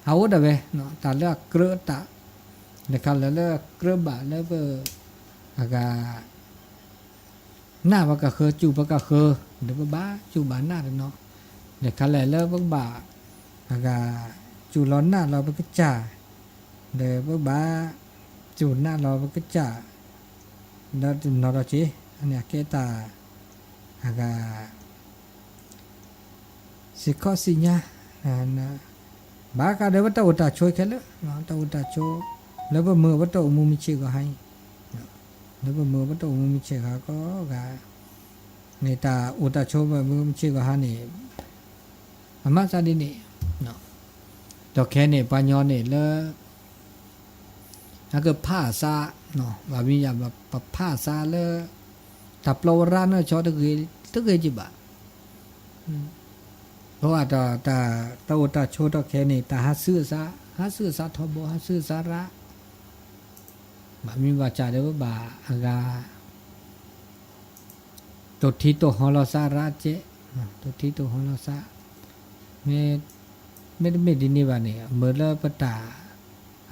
အအိၣ်ဒၣ်ဝဲ, တၢ်လၢအကြၢးအတၢ်, လဲၤခါလဲၣ်လၢအကြၢးဘၣ်လၢပ, အဂၤ နၢ်ပကၢ်ဃၢ စူၢ်ပကၢ်ဃၢ, ဒီးပဘၣ်စူၢ်ဘၣ်နၢ်တနီၤ, ဒီးခါလဲၣ်လၢပကဘၣ်, အဂၤ, စူၢ်လီၤနၢ်လီၤပကစၢ်, ဒီးပကဘၣ်, စူၢ်နၢ်လီၤပကစၢ်, ဒီးတနီၤဒီးက့ၤ, အန့ၣ်အကဲတၢ်, အဂၤ စ့ၢ်ကီးစံးညါ, ဘၣ်ဃးဒီးပတၢ်အိၣ်တၢ်ဆိးခဲလၢာ်, တၢ်အိၣ်တၢ်ဆိး, လၢပမုာ်ပတၢ်အိၣ်မူမုၢ်ဆ့ၣ်ဂီၤဟါအံၤ, လၢပမုာ်ပတၢ်အိၣ်မူမုၢ်ဆ့ၣ်ဂီၤဟါကိးဂၤ, န့ၣ်တၢ်အိၣ်တၢ်ဆိးမုၢ်မုၢ်ဆ့ၣ်ဂီၤဟါန့ၣ်, အမၤသးဒ်န့ၣ်, ဒီးခဲန့ၣ် ပှၤညီန့ၣ်လၢ အကဖးအသး, ဘၣ်မနုၤယၤ ပဖးအသးလၢ တၢ်ပျီဝဲရၣ်န့ၣ်ဆီတဂ့ၤ, တဂ့ၤက့ၤဘၣ်. ပဝဲတၢ်, တၢ်အိၣ်တၢ်ဆိးထီၣ်ခဲန့ၣ် တၢ်ဟးဆူအသး, ဟးဆူအသးထီဘိ, ဟးဆူအသးရၣ်, ဘၣ်မနုၤဘၣ်စၢ်ဒီးပဘၣ်အဂၤ တိၢ်ထံတိၢ်ဟီလီၤသးရၣ်ကဲ, တိၢ်ထံတိၢ်ဟီလီၤသး, မ့, မ့တမ့ၢ်ဒ်န့ၣ်ဘၣ်န့ၣ် မ့ၢ်လၢပတၢ်,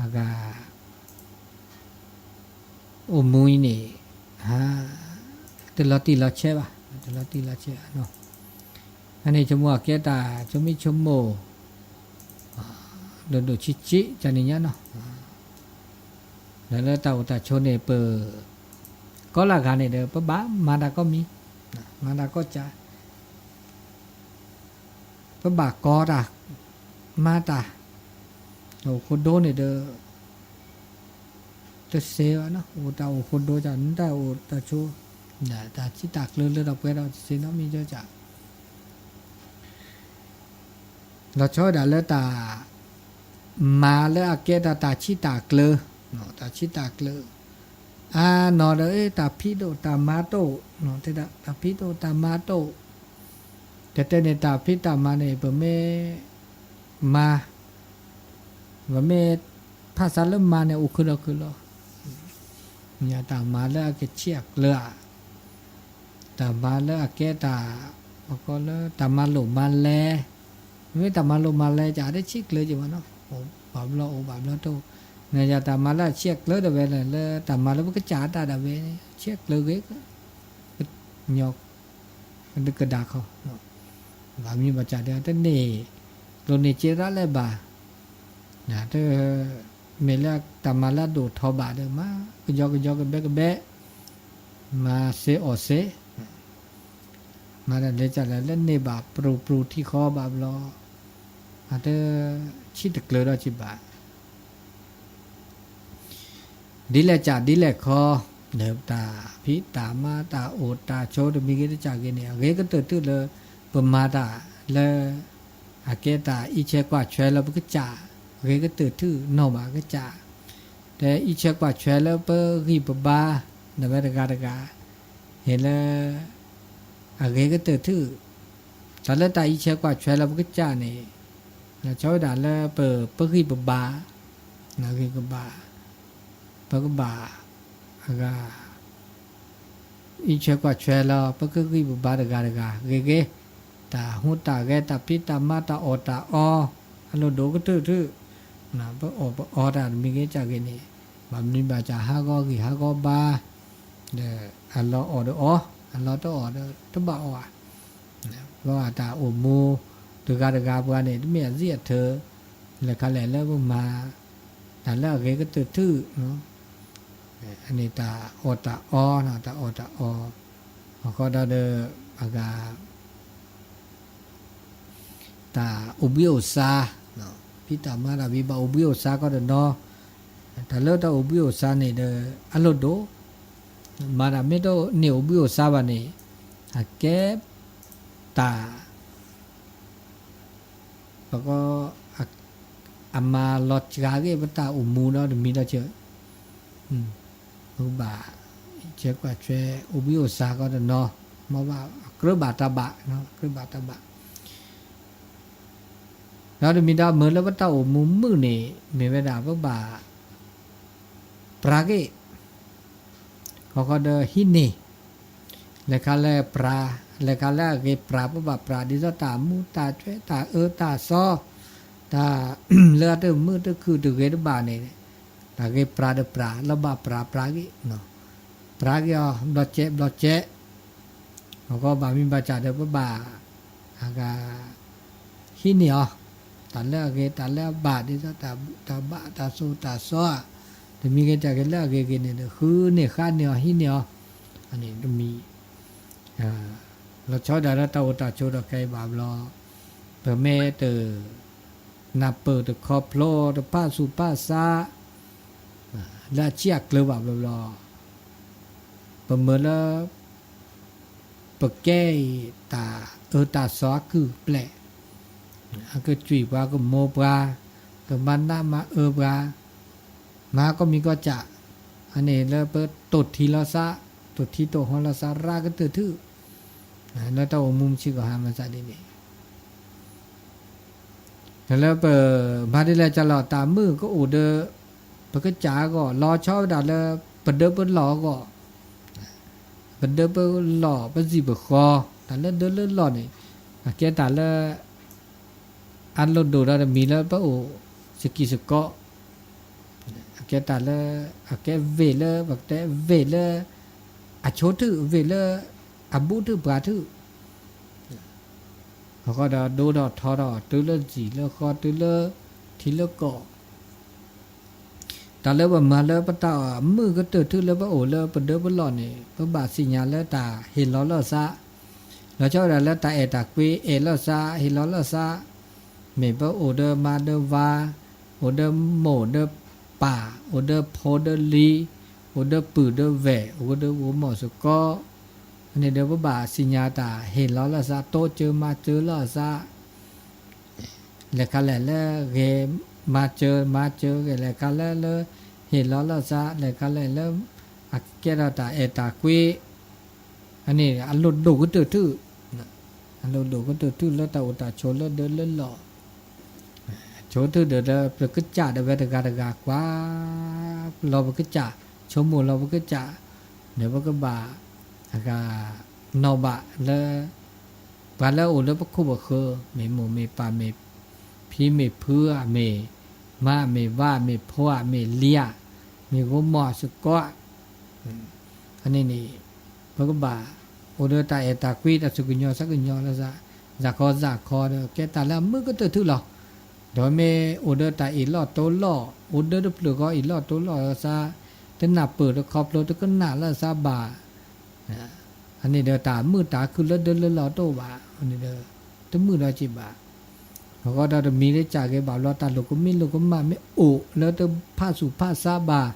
အဂၤ အိၣ်မူအံၤန့ၣ်, တလီၤတံၢ်လီၤဆဲးဘၣ်, တလီၤတံၢ်လီၤဆဲးဘၣ်နီၤ. အန့ၣ်ဆိကမိၣ်အကဲတၢ်ဆိမိၣ်ဆိကမိၣ်, ဒိၣ်ဒိၣ်ဆံးဆံး တနံၤညါနီၤ, ဒီးလၢတၢ်အိၣ်တၢ်ဆိးန့ၣ် ပ, ကီလၢဂၤန့ၣ်ဒီး ပဘၣ်မၤတၢ်ကိးမံၤ, မၤတၢ်ကိးစး ပဘၣ်ကီတၢ်, မၤတၢ်, အိၣ်ဃိဒိန့ၣ်ဒီး, တစဲးဘၣ်နီၤ, အိၣ်တၢ်အိၣ်ဃိဒိစး နတၢ်အိၣ်တၢ်ဆိး, တၢ်ဆံးတၢ်ကျၢၤလၢထီၣ်ပှဲၤဒီးတစဲးနီတမံၤကီစး, လီၤဆီဝဲဒၣ်လၢတၢ်, မၤလၢအကဲတၢ်တၢ်ဆံးတၢ်ကျၢၤ, တၢ်ဆံးတၢ်ကျၢၤ, အနီၢ်ဒီး တၢ်ဖံးဒိၣ်တၢ်မၤဒိၣ်, တၢ်ဖံးဒိၣ်တၢ်မၤဒိၣ်, တဲတဲန့ၣ် တၢ်ဖံးတၢ်မၤန့ၣ် ပမ့ၢ်မၤ, ပမ့ၢ်ဖးသးလၢမၤန့ၣ် အိၣ်ခုဒီးခုလီၤ. တၢ်မၤလၢအကဆံးအကျၢၤဧါ, တၢ်မၤလၢအကဲတၢ်, ပကိးလၢတၢ်မၤလိာ်မၤလဲၤ, မ့ၢ်တၢ်မၤလိာ်မၤလဲၤ ကတဆံးကျၢၤက့ၤမးနီၤ, အိၣ်ဘၣ်ဘျီအိၣ်ဘၣ်ဘျီတအိၣ်, မ့ၢ်ယတၢ်မၤလၢအဆံးအကျၢၤဒၣ်ဝဲလဲၣ် လၢတၢ်မၤလၢပကစၢ်အတၢ်ဒၣ်ဝဲ, ဆံးအကျၢၤဂ့ၤ, ကညီ, ကဒုကဒါခီ, ဘၣ်မနုၤဘၣ်စၢ်ဒီး တန့ၢ်, ကျိၣ်န့ၢ်စ့ရၣ်လၢၤဘၣ်, မ့ၢ်လၢတၢ်မၤလၢအဒိၣ်ထီၣ်ဘၣ်ဒီး မၤကယီကယီကဘဲကဘဲ, မၤစ့အီၣ်စ့, မၤတၢ်လဲၤကၢ်လဲၤလၢန့ၢ်ဘၣ် ပြူၤပြူၤထံဃီဘၣ်ဘျီ, အတ, ဆံးတကျၢၤဒီးက့ၤဘၣ် ဒ်လဲၣ်စးဒ်လဲၣ်ခီ, ဒီးတၢ်ဖံးတၢ်မၤတၢ်အိၣ်တၢ်ဆိးတမံၤဂ့ၤတစဲးဂ့ၤန့ၣ် အဂ့ၤကတၢၢ်ထူၣ်လၢ ပမၤတၢ်လၢ အကဲတၢ်အံးဆဲးကွၢ်ဆှဲလၢပကစၢ်, ဂ့ၤကတၢၢ်ထူၣ်နီၢ်ဘၣ်ကစၢ်, တဲအံးဆဲးကွၢ်ဆှဲလၢပဂံၢ်ပဘါ, ဒီးဝဲတဂၤတဂၤ, ဟ့ၣ်လၢ အဂ့ၤကတၢၢ်ထူၣ်, တၢ်လၢတၢ်အံးဆဲးကွၢ်ဆှဲလၢပကစၢ်န့ၣ်, လီၤဆီဝဲဒၣ်လၢပဂံၢ်ပဘါ, ဂံၢ်ကဘါ, ပကဘၣ်, အဂၤ, အံးဆဲးကွၢ်ဆှဲလၢပကဂံၢ်ပဘါတဂၤတဂၤဂ့ၤဂ့ၤ, တၢ်ဟူးတၢ်ဂဲၤတၢ်ဖံးတၢ်မၤတၢ်အီၣ်တၢ်အီ, အလိၣ်ဒိၣ်ကတၢၢ်ထူၣ်, ပအီၣ်ပအီတၢ်တမံၤဂ့ၤတစဲးဂ့ၤန့ၣ်, ဘၣ်မနုၤဘၣ်စၢ်ဟးဂီၤဂံၢ်ဟးဂီၤဘါ, ဒီးအလီၢ်အီၣ်ဒီးအီ, အလီၢ်တအီၣ်ဒီးတဘၣ်အီၣ်ဧါ, ဘၣ်တၢ်အိၣ်မူ, တဂၤတဂၤပှၤန့ၣ် တမ့ၢ်အစံၣ်အထၢ လဲၤခါလဲၣ်လၢပမၤ တၢ်လၢအဂ့ၤကတၢၢ်ထူၣ် အန့ၣ်တၢ်အီၣ်တၢ်အီ, တၢ်အီၣ်တၢ်အီ, အဃိဒီး အဂၤ တၢ်အိၣ်ဘှံးအိၣ်သါ, ဖံးတၢ်မၤတၢ်ဘၣ်အိၣ်ဘှံးအိၣ်သါကီတနီၤ, တၢ်လၢတၢ်အိၣ်ဘှံးအိၣ်သါန့ၣ်ဒီး အလိၣ်ဒိၣ်, မၤတၢ်မ့ၢ်တန့ၢ်အိၣ်ဘှံးအိၣ်သါဘၣ်န့ၣ် အကဲတၢ် ပက အမၤလီၤစှၤဂ့ၢ်ပတၢ်အိၣ်မူဒီးတမံၤဒီး ပကဘၣ် ဆဲးကွၢ်ဆဲး အိၣ်ဘှံးအိၣ်သါကီတနီၤ, မ့ၢ်ဘၣ်အကြၢးဘၣ်တၢ်ဘၣ်, ကြၢးဘၣ်တၢ်ဘၣ်, ဒီးတမံၤဒီးမ့ၢ်လၢပတၢ်အိၣ်မူမုာ်န့ၣ် မ့ၢ်ဝဲဒၣ်ပကဘၣ် ပြးဂ့ၢ် ဃီဃီဒီးဟံးန့ၢ် လဲၤခါလဲၣ်ပြး, လဲၤခါလၢအဂ့ၤပြး ပဘၣ်ပြး ဒ်သိးတၢ်မူတၢ်ဆွဲတၢ်အၢတၢ်သီ, တၢ်လၢအတမုာ်တခုၣ်တဂ့ၤတဘၣ်န့ၣ်, တၢ်ဂ့ၤပြးဒီးပြး လၢဘၣ်ပြးပြးဂ့ၢ်, ပြးဂ့ၢ်အီၤ ဘျီကဲးဘျီကဲး, အဃိဘၣ်မ့ၢ်ဘၣ်ဆၣ်ဒီးပဘၣ် အဂၤ ဟံးန့ၢ်အီၤ, တၢ်လၢအဂ့ၤတၢ်လၢအဘၣ် ဒ်သိးတၢ်ဘူၣ်တၢ်ဘါတၢ်စိတၢ်စီဧါ, တမံၤဂ့ၤတၢ်ဂ့ၤလၢအဂ့ၤဂ့ၤန့ၣ်ဒီး ဃုန့ၢ်ဃါန့ၢ်အီၤ ဟံးန့ၢ်အီၤ, အန့ၣ်တမံၤ လီၤဆီဒၣ်တၢ်လၢတၢ်အိၣ်တၢ်ဆိးဒီးခဲအံၤဘၣ်ဘျီ, ပမ့ၢ်တ နၢ်ပၢၢ်တခီဖျိတဖၣ်ဆူၣ်ဖၣ်ဆါ လၢအဆံးအကျၢၤဘၣ်ဘျီဘျီ, ပမ့ၢ်လၢ ပကဲအံၤတၢ်အၢတၢ်သီအကုၢ်အပျဲၢ်, အကစွံၣ်ပှၤကမိၢ်ပှၤ, ကမၤနးမၤအၢပှၤ, မၤကိးမံၤကိးကၢ်, အန့ၣ်လၢပတိၢ်ထံလီၤသး, တိၢ်ထံတိၢ်ဟီလီၤသးရၣ်ကတၢၢ်ထူၣ်, လၢတၢ်အိၣ်မူမုာ်ဆံးကီးဟါမးသးဒ်န့ၣ် လၢပမၤဒ်လဲၣ်ကလီၤ တၢ်မုာ်ကအိၣ်ဒီး ပကစၢ်အဂီၢ် လီၤဆီဝဲဒၣ်လၢ ပဒၢပလီၢ်အဂီၢ်, ပဒၢပလီၢ်ပစံၣ်ပဃီ, တၢ်လၢဒၢလၢလီၢ်န့ၣ် အကဲတၢ်လၢ အလိၣ်ဒိၣ်ဒီးတမံၤလၢပအိၣ်စကံၢ်စကီး, အကဲတၢ်လၢ အကဲဝ့ၢ်လၢ ပကတဲဝ့ၢ်လၢ အဆိထူၣ် ဝ့ၢ်လၢ အဘူၣ်ထူၣ်ပှၤထူၣ် အဃိဒီးဒိဒီးထီဒီး တုၤလၢစံၣ်လၢဃီ တုၤလၢထံလၢကီၢ်, တၢ်လၢပမၤလၢပတၢ်မုာ်ကတၢၢ်ထူၣ်လၢပအိၣ်လၢပဒၢပလီၢ်န့ၣ် ပဘၣ်သ့ၣ်ညါလၢတၢ်ဟ့ၣ်လီၤလီၢ်သး, လီၤဆီဝဲဒၣ်လၢတၢ်အဲၣ်တၢ်ကွံ အဲၣ်လီၤသး ဟ့ၣ်လီၤလီၢ်သး, မ့ၢ်ပအိၣ်ဒီးမါဒီးဝၤ, အိၣ်ဒီးမိၢ်ဒီးပၢ်, အိၣ်ဒီးဖိဒီးလံၤ, အိၣ်ဒီးပုၢ်ဒီးဝဲၢ်, အိၣ်ဒီးဂိၢ်မီၢ်စ့ၢ်ကီး, အန့ၣ်ဒီးပဘၣ်သ့ၣ်ညါတၢ်ဟ့ၣ်လီၤလီၢ်သး တိစၢၤမၤစၢၤလီၢ်သး လဲၤခါလဲၣ်လၢဂ့ၤမၤစၢၤ မၤစၢၤဂ့ၤ လဲၤခါလဲၣ်လၢ ဟ့ၣ်လီၤလီၢ်သး လဲၤခါလဲၣ်လၢ အကဲထီၣ်တၢ်အဲၣ်တၢ်ကွံ, အန့ၣ်အလိၣ်ဒိၣ်ကတၢၢ်ထူၣ်, အလိၣ်ဒိၣ်ကတၢၢ်ထူၣ်လၢတၢ်အိၣ်တၢ်ဆိးလၢဒၢလၢလီၢ်, ဆိထူၣ်ဒီးလၢပကစၢ်ဒၣ်ဝဲတဂၤတဂၤ ကွၢ်လီၤပကစၢ်, ဆိကမိၣ်လီၤပကစၢ်, ဒီးပကဘၣ် အဂၤ နီၣ်ဘၣ်လၢ ပှၤလၢအအိၣ်လၢပခိၣ်ပဃၢၤ မ့ၢ်မိၢ်မ့ၢ်ပၢ် မ့ၢ်ဖံမ့ၢ်ဖုဧါ မ့ၢ်မါမ့ၢ်ဝၤ မ့ၢ်ဖိဧါ မ့ၢ်လံၤဧါ မ့ၢ်ဂိၢ်မီၢ်စ့ၢ်ကီးဧါ, အန့ၣ်န့ၣ် ပကဘၣ် အိၣ်ဒီးတၢ်အဲၣ်တၢ်ကွံ တၢ်သူၣ်ကညီၤသးကညီၤလီၤသး စးခီစးခီဒီး ကဲတၢ်လၢအမုာ်ကတၢၢ်ထူၣ်လီၤ. ဒီးမ့ၢ်အိၣ်ဒီးတၢ်အ့ၣ်လီၢ်တိလီၢ် အိၣ်ဒီးတဖျၢၣ်ဃီအ့ၣ်လီၢ်တိလီၢ်လီၤသး, တနၢ်ပၢၢ်တခီဖျိ တကနၣ်လီၤသးဘၣ် အန့ၣ်ဒီးတၢ်မုာ်တၢ်ခုၣ်လၢဒၢလၢလီၢ်တအိၣ်ဘၣ်, အန့ၣ်ဒီး တမုာ်ဒီးက့ၤဘၣ်. အဃိဒီးတမံၤလၢကၢ်ဂ့ၤဘၣ်ဘျီ တၢ်လိာ်ကမံလိာ်ကမၣ်မ့ၢ်အိၣ်လၢတဖၣ်ဆူၣ်ဖၣ်ဆါဘၣ်,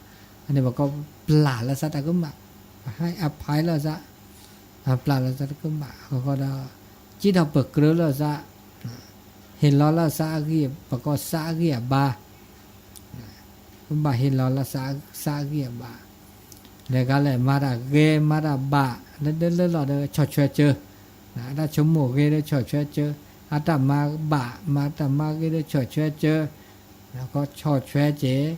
အန့ၣ်ပကပျၢ်လီၤသးတၢ်ကမၣ်, ပဟဲအဖးလီၤသး ပျၢ်လီၤသးတၢ်ကမၣ် အဃိဒီး ကံထီၣ်ပကြၢးလီၤသး, ဟ့ၣ်လီၤလီၤသးအဂံၢ် ပကီၢ်သးအဂံၢ်အဘါ ပဘၣ်ဟ့ၣ်လီၤလီၤသးအဂံၢ်အဘါ, လဲၤခါလဲၣ် မၤတၢ်ဂ့ၤ မၤတၢ်ဘၣ် လၢဒၢလၢလီၢ်ဒီး ဆီၣ်ထွဲစၢၤ, အတၢ်ဆိကမိၣ်ဂ့ၤဒီး ဆီၣ်ထွဲစၢၤ, အတၢ်မၤဘၣ် မၤတၢ်မၤဂ့ၤဒီး ဆီၣ်ထွဲစၢၤ, ဆီၣ်ထွဲစၢၤ,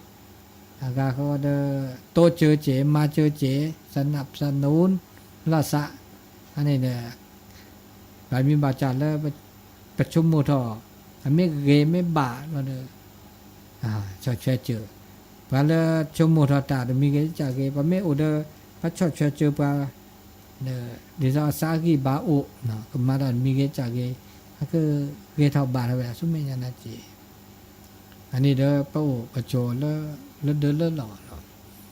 အဂၤဃီဒီး တိစၢၤစၢၤ မၤစၢၤစၢၤ သနၢ်သနူ လီၤသး, အန့ၣ်ဒီး ပမ့ၢ်ဘၣ်စၢ်လၢ ပဆိကမိၣ်ထီၣ် အမ့ၢ်ဂ့ၤမ့ၢ်ဘၣ်လီၤဒီး ဆီၣ်ထွဲစၢၤ, ပှၤလၢဆိကမိၣ်ထီၣ်တၢ်တမံၤဂ့ၤစၢ်ဂ့ၤ ပမ့ၢ်အိၣ်ဒီး ပဆီၣ်ထွဲစၢၤပှၤ ဒ်သိးအသးအဂံၢ်ဘါအိၣ် ကမၤတၢ်တမံၤဂ့ၤစၢ်ဂ့ၤ, အကဂဲၤထီၣ်ဘၣ်ထီၣ်ဝဲဒၣ်ဆူမဲာ်ညါနာ်က့, အန့ၣ်ဒီးပအိၣ်ပဆိးလၢ လၢဒၢလၢလီၢ်လီၤ.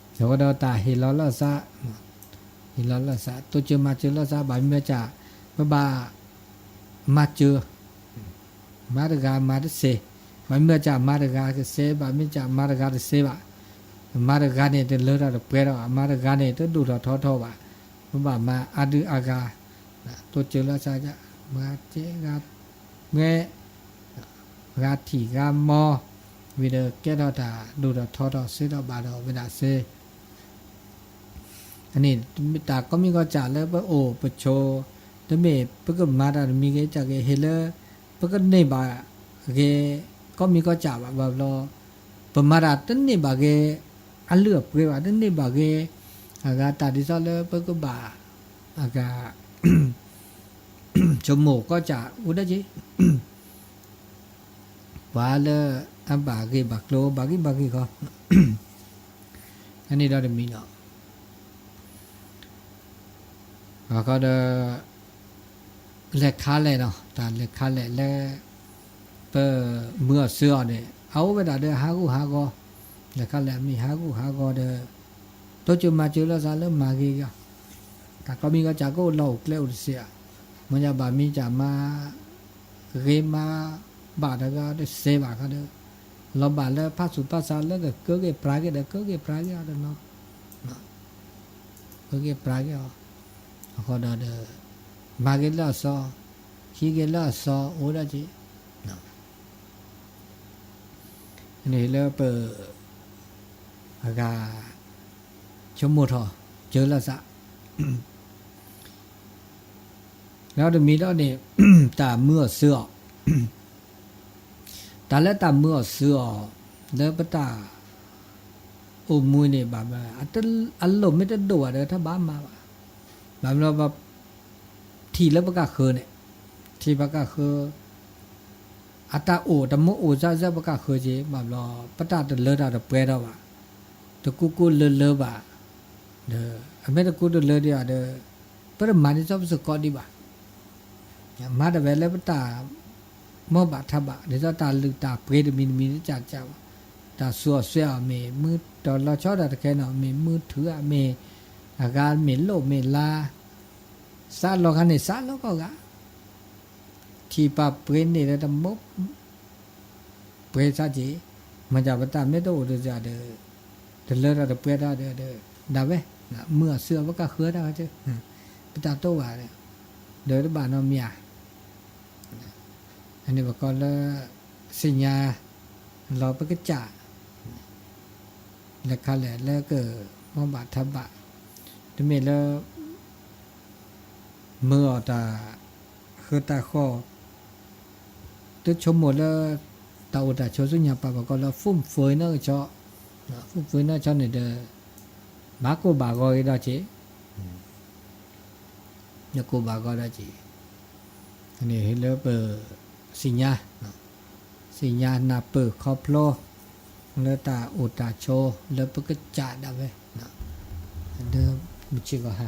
ဒီးဝဲဒီးတၢ်ဟ့ၣ်လီၤလၢအသး, ဟ့ၣ်လီၤလၢအသး တိစၢၤမၤစၢၤလၢအသး ဘၣ်မ့ၢ်ကစၢ် ပဘၣ်မၤစၢၤ မၤတဂၤမၤတစဲး, ဘၣ်မ့ၢ်ကစၢ်မၤတဂၤကစဲး ဘၣ်မ့ၢ်ကစၢ်မၤတဂၤတစဲးဘၣ်, မၤတဂၤန့ၣ်တလၢထီၣ်တပှဲၤထီၣ်ဘၣ်, မၤတဂၤန့ၣ်တဒိၣ်ထီၣ်ထီထီၣ်ဘၣ်, ပဘၣ်မၤအါဒုအါဂၤ, တိစၢၤလၢအသး မၤစဲးဂၤ မ့ၢ် ဂၤထံၣ်ဂၤမီ, ဝံၤဒီးကဲထီၣ်တၢ်ဒိၣ်ထီၣ်ထီထီၣ် စၢထီၣ်ဘၣ်ထီၣ်ဝဲဒၣ်စ့ အန့ၣ် တၢ်ကိးမံၤကိးစၢ်လၢပအိၣ်ပဆိး, တမ့ၢ်ပကမၤတၢ်တမံၤဂ့ၤကၢ်ဂ့ၤ ဟ့ၣ်လၢ ပကန့ၢ်ဘၣ်ဂ့ၤ ကိးမံၤကိးစၢ်ဘၣ်, ဘၣ်ဘျီ ပမၤတၢ်တန့ၢ်ဘၣ်ဂ့ၤ အလုၢ်အပှ့ၤဘၣ်, တန့ၢ်ဘၣ်ဂ့ၤ အဂၤတၢ်ဒ်သိးလၢပကဘၣ် အဂၤ ဆိကမိၣ်ကိးစၢ်အိၣ်ဒၣ်က့ၤ ပှၤလၢအဘၣ်ဂ့ၢ်ဘၣ်ကျိၤ ဘၣ်ဂံၢ်ဘၣ်ဂ့ၢ်ဃီ, အန့ၣ်ဒီးတမံၤဒီး အခီဒီး လဲၤခါလဲၣ်နီၤ, တၢ်လဲၤခါလဲၣ်လၢ ပမုၢ်အီၣ်ဆူအီၣ်န့ၣ် အအိၣ်ဝဲဒၣ်ဒီးဟးဂူာ်ဟးဂီၤ, လဲၤခါလဲၣ်မ့ၢ်ဟးဂူာ်ဟးဂီၤဒီး တိစၢၤမၤစၢၤလၢသးလၢမၤဂ့ၤဂ့ၤ, တၢ်ကိးမံၤကိးစၢ်ကအိၣ်လီၢ်အိၣ်ကျဲအိၣ်တစဲးဧါ, မ့ၢ်ညါဘၣ်မ့ၢ်ကမၤ ဂ့ၤမၤဘၣ်တဂၤတစဲးဘၣ်ခါဒီး လီၤဘၣ်လၢဖးဆူၣ်ဖးဆါလၢကကၢက့ၤပြးက့ၤဒီး ကၢက့ၤပြးက့ၤအီၤတနီၤ, ကၢက့ၤပြးက့ၤအီၤ, အဃိဒီး မၤက့ၤလၢအစီ, ဟံးက့ၤလၢအစီအိၣ်ဒၣ်က့ၤ, န့ၣ်လၢပ အဂၤ ဆိကမိၣ်ထီၣ် စၢၤလီၤသး ဒီးတမံၤဒီးန့ၣ် တၢ်မုၢ်အီၣ်ဆူအီၣ်, တၢ်လၢတၢ်မုၢ်အီၣ်ဆူအီၣ် လၢပတၢ်အိၣ်မူန့ၣ်ဘၣ်, အလိၣ်မ့ၢ်တဒိၣ်ဘၣ်ဒီး တၢ်ဘၣ်မၤဘၣ်, ဘၣ်မနုၤ ထံၣ်လၢပကဃၢၤန့ၣ်, ထံၣ်ပကဃၢၤ အတၢ်အိၣ်တမုၢ်အိၣ်စၢ်စၢ်ပကဃၢၤက့ၤ ဘၣ်ဘျီ ပတၢ်တလၢတၢ်တပှဲၤထီၣ်ဘၣ်, တကူကူလၢလၢဘၣ်, ဒီးအမ့ၢ်တကူတလၢဒံးဘၣ်ဒီး ပတမၤဒ်သိးပစ့ၢ်ကီးဒံးဘၣ်, မၤတၢ်ဝဲလၢပတၢ် မ့ၢ်ဘၣ်ထးဘၣ် ဒ်သိးတၢ်လုၢ်တၢ်ပှ့ၤတမံၤတမံၤတကးကးဘၣ်, တၢ်ဆူးအီၣ်ဆူးအီၣ်မ့ၢ်မုၢ်တလီၤဆီတၢ်တခဲနီၤ မ့ၢ်မုၢ်ထုးဧါ မ့ၢ်အဂၤမ့ၢ်လိၣ်မ့ၢ်လါ, စးလီၤခါန့ၣ် စးလီၤကိးဂၤ ထံၣ်ပှၤပှ့ၤန့ၢ်လၢတမုၢ် ပှ့ၤစၢ်က့ၤ, မ့ၢ်တၢ်ပတၢ်မ့ၢ်တအိၣ်တစၢ်ဒီး တလၢတၢ်တပှဲၤတၢ်ဒီး ဒၣ်ဝဲ မုၢ်အီၣ်ဆူအီၣ်ပကဃၢၤတၢ်ဝဲ, ပတၢ်တိၢ်ဘၣ်ဒီး ဒီးတဘၣ်နီတမံၤဧါ, အန့ၣ်ပကိးလၢ သ့ၣ်ညါလီၤပကစၢ် လဲၤခါလဲၣ်လၢကမ့ၢ်ဘၣ်ထးဘၣ်, တမ့ၢ်လၢ မုၢ်အီၣ်တၢ်ဃၢတၢ်ဃီ, တဆိကမိၣ်လၢ တၢ်အိၣ်တၢ်ဆိးဆူညါပာ်ပကိးလၢ ဖုၣ်ဖုၣ်နီၢ်ကဆီ, ဖုၣ်ဖုၣ်နီၢ်ကဆီန့ၣ်ဒီး ဘၣ်ကိၢ်ဘၣ်ဂီၤက့ၤဒီးက့ၤ, ကိၢ်ဘၣ်ဂီၤဒီးက့ၤ, န့ၣ်လၢပ သ့ၣ်ညါ, သ့ၣ်ညါနၢ်ပၢၢ်ခီဖျိ လၢတၢ်အိၣ်တၢ်ဆိးလၢပကစၢ်ဒၣ်ဝဲ, ဒ်မုၢ်ဆ့ၣ်ဂီၤဟါ,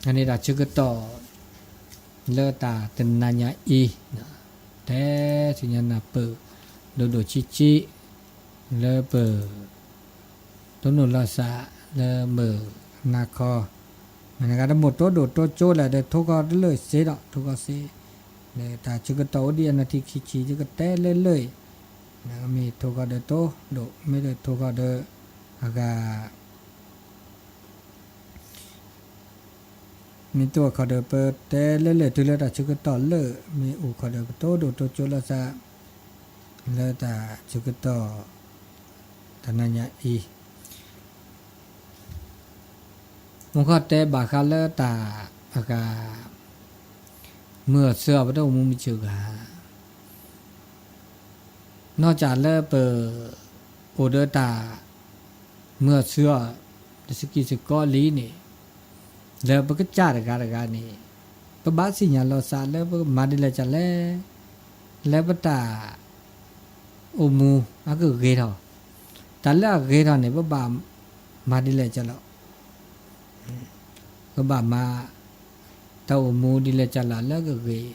အန့ၣ်တၢ်ဆၢကတီၢ် လၢတၢ်တနၤညါအံၤ, တဲသ့ၣ်ညါနၢ်ပၢၢ် ဒိၣ်ဒိၣ်ဆံးဆံး လၢပ တိၢ်နီၣ်လီၤစၢ်လၢမုၢ်နၤခီ, မ့ၢ်နဂၤတမိၣ်တိၢ်ဒိၣ်တိၢ်ကၠိလဲၣ်ဒီး ထိၣ်ဃီတလၢာ်စ့ဒီး ထိၣ်ဃီစ့, လၢတၢ်ဆၢကတီၢ်အိၣ်ဒံးအနံၣ်ထံၣ်ခံဆံ ယကတဲလၢလၢာ်, မ့ၢ်ထိၣ်ဃီဒီးတိၢ်ဒိၣ် မ့ၢ်ဒီးထိၣ်ဃီဒီး အဂၤ မ့ၢ်တိၢ်အခီဒီး ပတဲလၢလၢာ်တုၤလၢတၢ်ဆၢကတီၢ်လၢာ်, မ့ၢ်အိၣ်ခီဒီး ပတိၢ်ဒိၣ်တိၢ်ကၠိလီၤစၢ် လၢတၢ်ဆၢကတီၢ် တနၤညါအံၤ, မူခီတဲဘၣ်ဃးလၢတၢ်အဂၤ မုၢ်အီၣ်ဆူအီၣ် ပတၢ်အိၣ်မူမုၢ်ဆ့ၣ်ဂၤ နီၢ်ကၠၢ်လၢပ အိၣ်ဒီးတၢ် မုၢ်အီၣ်ဆူအီၣ် တစကံးစကီးလံန့ၣ်, လၢပကစၢ်တဂၤတဂၤန့ၣ် ပဘၣ်သ့ၣ်ညါလီၤစၢ်လၢပကမၤဒ်လဲၣ်ကလဲၣ်, လၢပတၢ် အိၣ်မူအကဂ့ၤထီၣ်, တၢ်လၢအဂ့ၤထီၣ်န့ၣ် ပဘၣ်မၤဒ်လဲၣ်ကလဲၣ်, ပဘၣ်မၤ တၢ်အိၣ်မူဒ်လဲၣ်ကလဲၣ်လၢကဂ့ၤ,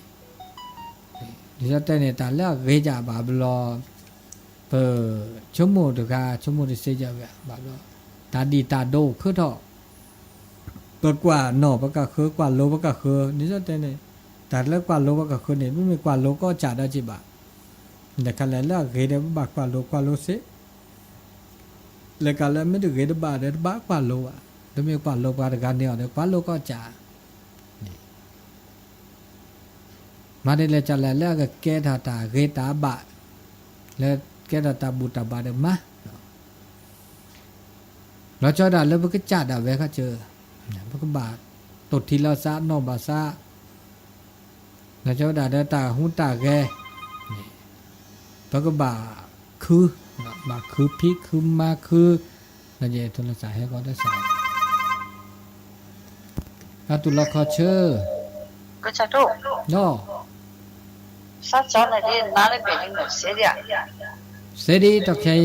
ဒ်သိးတဲန့ၣ် တၢ်လၢအဂ့ၤကဘၣ်ဘျီ ပဆိကမိၣ်တဂၤ ဆိကမိၣ်တစ့ၢ်ကီးဝဲဘၣ်ဘျီ တၢ်ဒံၣ်တၢ်ဒိၣ်ခဲထီၣ် ပကွၢ်နီၣ်ပကဃၢၤ ကွၢ်လိၤပကဃၢၤ ဒ်သိးတဲန့ၣ် တၢ်လၢကွၢ်လိၤပကဃၢၤန့ၣ် မ့မ့ၢ်ကွၢ်လိၤကီးစၢ်ဒီးက့ၤဘၣ် တခါလဲၣ်လၢအဂ့ၤဒီး ပဘၣ်ကွၢ်လိၤကွၢ်လိၤစ့ၢ် လၢကလၢမ့ၢ်တဂ့ၤတဘၣ်ဒီး တဘၣ်ကွၢ်လိၤဘၣ်, တမ့ၢ်ကွၢ်လိၤပှၤတဂၤန့ၣ်အီၤဒီး ကွၢ်လိၤကီးစၢ်န့ၣ် မၤဒ်လဲၣ်ကလဲၣ် လၢအကကဲထီၣ်တၢ်ဂ့ၤတၢ်ဘၣ်, လၢကဲထီၣ်တၢ်ဘူၣ်တၢ်ဘါဒီးမၤ, လီၤဆီဒၣ်တၢ်လၢပကစၢ်ဒၣ်ဝဲခီဆၢ, ပကဘၣ်တိၢ်ထံလီၤသးနီၣ်ဘၣ်သး, လီၤဆီဒၣ်တၢ်လၢတၢ်ဟူးတၢ်ဂဲၤ, ပကဘၣ်ခု, ဘၣ်ခုဖံးခုမၤခု, လီၤဆီဒၣ်တၢ်ဟဲကီးတၢ်စး အတူၢ်လီၤခီဆၢ, ဒီး, စ့ဒံးတီၢ်ခဲအံ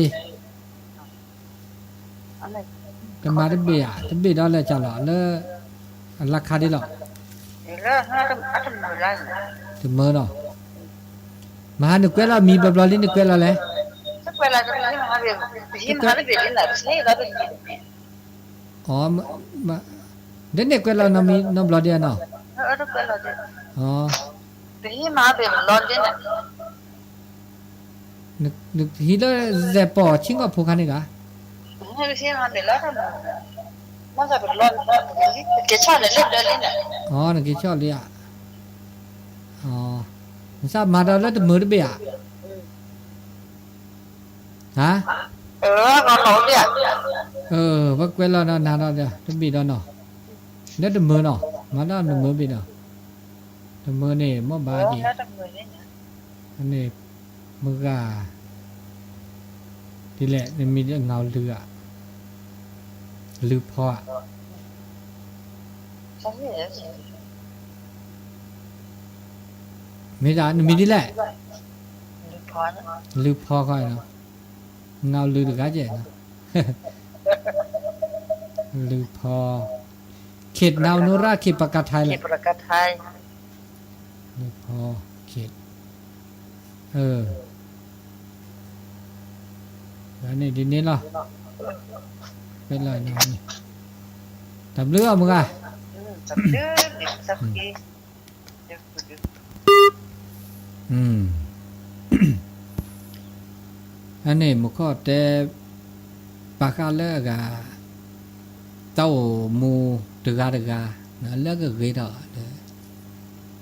ၤ, တမၤတဘ့ၣ်ဧါ, တဘ့ၣ်ဒီးလဲၤကလီၤလၢ, အလါခါဒ်လီၤ, တမၢလီၤ, မဟါနကွဲးလီၤမံၤဘျီဘျီလံနကွဲးလီၤလဲၣ်, အ, ဒ်န့ၣ်ကွဲးလီၤနီတဘျီဒ်နီၤ, နဟံးလၢယဲၢ်ပီၢ်ဆံးကီၢ်ဖိခါန့ၣ်ဂၤ, နက့ၤဆီၣ်လံဧါ, နသးမၤဒီးလၢတမၢတဘ့ၣ်ဧါ, ဟါ, ပကွဲးလီၤနီၤနၤဒီးတဘ့ၣ်ဒီးနီၤ, လၢတမၢနီၤ, မၤဒီးတမၢဘ့ၣ်နီၤ, တမၢန့ၣ် မ့ၢ်ဘၣ်က့ၤ, န့ၣ်, မုၢ်ဂၤ, ဒ်လဲၣ် နမံၤဒ်ငါလုၢ်ဧါ, လုၢ်ဖီဧါ, မ့ၢ်ဒၣ်နမံၤဒ်လဲၣ်, လုၢ်ဖီခီ, ငါလုၢ်တဂၤကဲနီၤ, လုၢ်ဖီ, ခေတ် နၢ် နူရၣ် ခေတ် ပကထါလဲၣ်, လုၢ်ဖီ, ခေတ်, အၢ, န့ၣ်ဒ်န့ၣ်လီၤ, တၢ်ဘျုးအီၤမုၢ်ဂၤ, အန့ၣ် မူခိၣ်တဲ, ဘၣ်ဃးလၢအဂၤ, တၢ်အိၣ်မူတဂၤတဂၤ, လၢကဂ့ၤထီၣ်,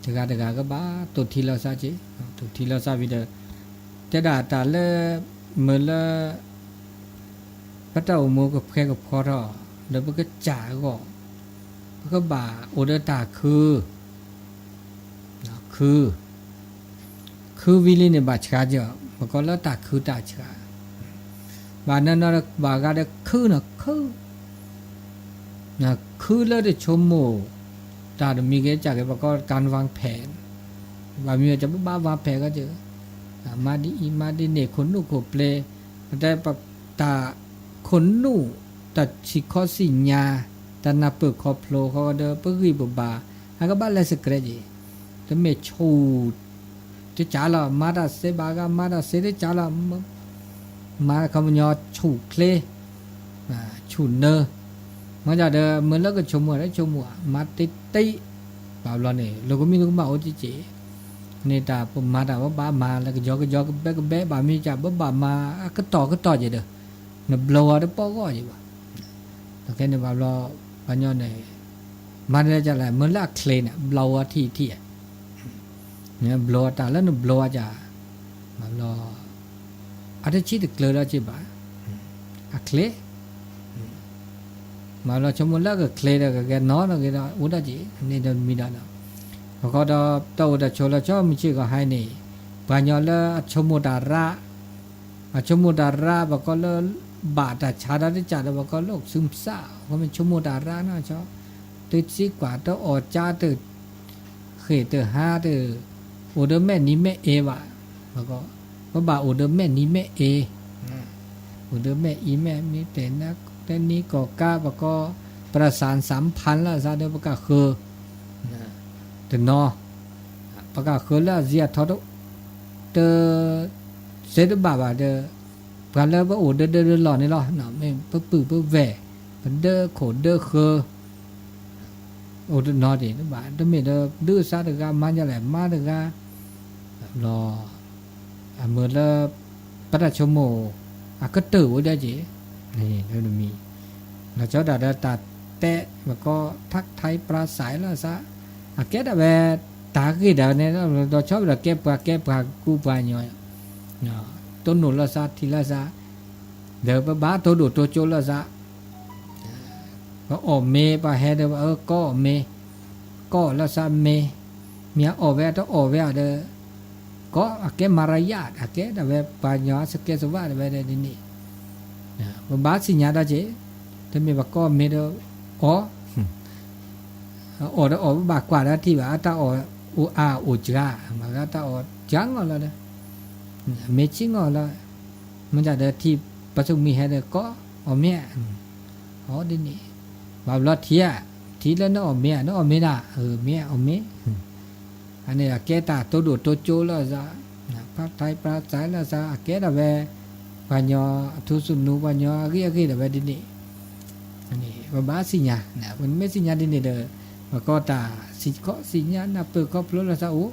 တဂၤတဂၤကဘၣ်တိၢ်ထံလီၤသးက့ၤ, တိၢ်ထံလီၤသးဝံၤဒီး, တဲဒၣ်တၢ်လၢ, မုၢ်လၢ ပတၢ်အိၣ်မူကဖှဲကဖှီထီၣ်, ဒီးပကစၢ်အဂီၢ်, ပကဘၣ်အိၣ်ဒီးတၢ်ခု, ခု, ခုဝံၤလံန့ၣ်ဘၣ်ဆှးက့ၤ, ပကိးလၢတၢ်ခုတၢ်ဆှး, ဘၣ်နီၢ်နီၢ်ဘၣ်ဂၤဒီးခုနီၤခု ခုလၢတဆိကမိၣ်, တၢ်တမံၤဂ့ၤကၢ်ဂ့ၤ ပကိး การวางแผน, ဘၣ်မနုၤ ပဘၣ်ဝၣ်ဖဲးကီကၢ်, မၤဒ်အံၤမၤဒ်န့ၣ် ခိၣ်နူာ်ခိၣ်ပျ့ၤ, ပတဲတၢ်ခိၣ်နူာ်, တၢ်ဆံးခီၣ်ဆံးညါ, တၢ်နၢ်ပၢၢ်ခီဖျိဃီဒီး ပဂံၢ်ပဘါ, အကဘၣ်လဲၤစကြဲးက့ၤ, တမ့ၢ်ဆူၣ် တကးလီၤ, မၤတၢ်စ့ဘၣ်ဂၤ မၤတၢ်စ့တကးလီၤ, မၤခီပညီဆူၣ်ချ့, ဆူၣ်နၢ, မ့ၢ်ဒၣ်ဒီး မ့ၢ်လၢကဆိကမိၣ်ဒီးဆိကမိၣ်ဧါ, မၤတ့တ့, ဘၣ်ဘျီန့ၣ် လိာ်ကမံလိာ်ကမၣ်အိၣ်က့ၤက့ၤ, န့ၣ်တၢ်ပမၤတၢ်ပဘၣ်မၤလၢကယီကယီကဘဲကဘဲ ဘၣ်မနုၤကၢ် ပဘၣ်မၤအကတီၢ်ကတီၢ်က့ၤဒီး, နဘျီဝဲတပီၢ်ဂီၢ်က့ၤဘၣ် ဒီးခဲန့ၣ်ဘၣ်ဘျီ, ပှၤညီန့ၣ်, မၤတလဲၤကလဲၣ် မ့ၢ်လၢအချ့န့ၣ် ဘျီဝဲထံၣ်ထံၣ်, ဘျီတၢ်လၢနဘျီဝဲကၢ်, ဘၣ်ဘျီ, အတဆံးတကျၢၤဒီးက့ၤဘၣ်, အချ့, ဘၣ်ဘျီဆိကမိၣ်လၢကချ့ဒီးကဂဲၤနီၢ်နီၢ်က့ၤဒီး အိၣ်ဒၣ်က့ၤ န့ၣ်ဒီးမံၤဒီး, ပဃီဒီးတၢ်အိၣ်တၢ်ဆိးလီၤဆီမုၢ်ဆ့ၣ်ကီးဟါန့ၣ်, ပှၤညီလၢအဆိကမိၣ်တၢ်ရၣ် အဆိကမိၣ်တၢ်ရၣ် ပကိးလၢ, ဘၣ်တၢ်ဆါတၢ်တကးဒီး ပကိးလၢ အိၣ်ကစုမစၢ် အဃိမ့ၢ်ဆိကမိၣ်တၢ်ရၣ်နီၢ်ဆီ, တစံးကွၢ်တအီၣ်ကၢ်တ, ဃ့ၢ်တဟါတ, အိၣ်ဒီးမဲာ်နံၤမဲာ်အ့ဘၣ်, ပဘၣ်အိၣ်ဒီးမဲာ်နံၤမဲာ်အ့, အိၣ်ဒီးမဲာ်အံၤမဲာ်မံၤ တဲနံၤကီၢ်ကါ ပကိး, ပရစၢၣ်စၢၣ်ဖၣ်လၢအသးဒီးပကဃၢၤ, တနီၤ, ပကဃၢၤလၢအစံးအထီတအိၣ် တစဲတဘၣ်ဘၣ်ဒီး ပှၤလၢပအိၣ်ဒၢဒၢလီၢ်န့ၣ်လီၤ, မ့ၢ်ပပုၢ်ပဝဲၢ်, ပဒၢခိၣ်ဒၢဃၢၤ အိၣ်တနီၤဒံးဘၣ်, တမ့ၢ်ဒီးဒုးစါတဂၤ မၤညါလဲၣ် မၤတဂၤ ဘျီ အမုာ်လၢ ပတၢ်ဆိကမိၣ် အကတၢၢ်အိၣ်ဒၣ်က့ၤ, တမံၤ လီၤဆီဒၣ်တၢ်တဲ ပကီ ทักทายปราศัย လီၤစး, အကဲဒၣ်ဝဲ တၢ်ဂ့ၢ်ဒၣ်န့ၣ် ဒီးဆီဝဲဒီးကဲပှၤကဲပှၤကူပှၤညီ တိၢ်နီၣ်လီၤစး ထံၣ်လီၤစး, ဒီးပဘၣ်တိၢ်ဒိၣ်တိၢ်ကၠိလီၤစး, ပအီၣ်မ့ၤ ပဟဲဒီး ပအၢ ကီအီၣ်မ့ၤ, ကီအီၣ်လီၤစးမ့ၤ, မ့ၢ်အအီၣ်ဝဲ အတအီၣ်ဝဲဒီး ကီအကဲမၤရယၣ် အကဲဒၣ်ဝဲပှၤကညီစကဲစဝါဒၣ်ဝဲဒၣ်ဒ်န့ၣ်, ပဘၣ်သ့ၣ်ညါဒၣ်က့ၤ, တမ့ၢ်ပကီမ့ၤဒီး အီၣ် အီၣ်ဒီးအီၣ် ပဘၣ်ကွၢ်ဒီးထံၣ်ဘၣ် အတၢ်အီၣ်အိၣ်အါအိၣ်စှၤ, မ့ၢ်အတၢ်အီၣ်ကၠၤငီၢ်လီၤဒီး မ့ၢ်ဆံးငီၢ်လီၤ, မ့ၢ်ဒၣ်ဒီးထံၣ် ပှၤဆိမိၣ်ဟဲဒီးကီ အီၣ်မ့ၤဧါ, အီၣ်ဒ်န့ၣ်, ဘၣ်ဘျီထံၣ်ဧါ, ထံၣ်လၢနအီၣ်မ့ၤဧါ နအီၣ်မ့ၤဧါ, အီၣ်မ့ၤ, အန့ၣ်အကဲတၢ်တိၢ်ဒိၣ်တိၢ်ကၠိလီၤစး, ဖးထါပှၤစးလီၤစး အကဲဒၣ်ဝဲ ပှၤကညီအထူသနူ ပှၤကညီအဂ့ၢ်အဂ့ၢ်ဒၣ်ဝဲဒ်န့ၣ်, ပဘၣ်သ့ၣ်ညါ, ပမ့ၢ်သ့ၣ်ညါဒ်န့ၣ်ဒီး ပကီတၢ်စံးကီးသ့ၣ်ညါနၢ်ပၢၢ်ခီဖျိလီၤစးအိၣ်,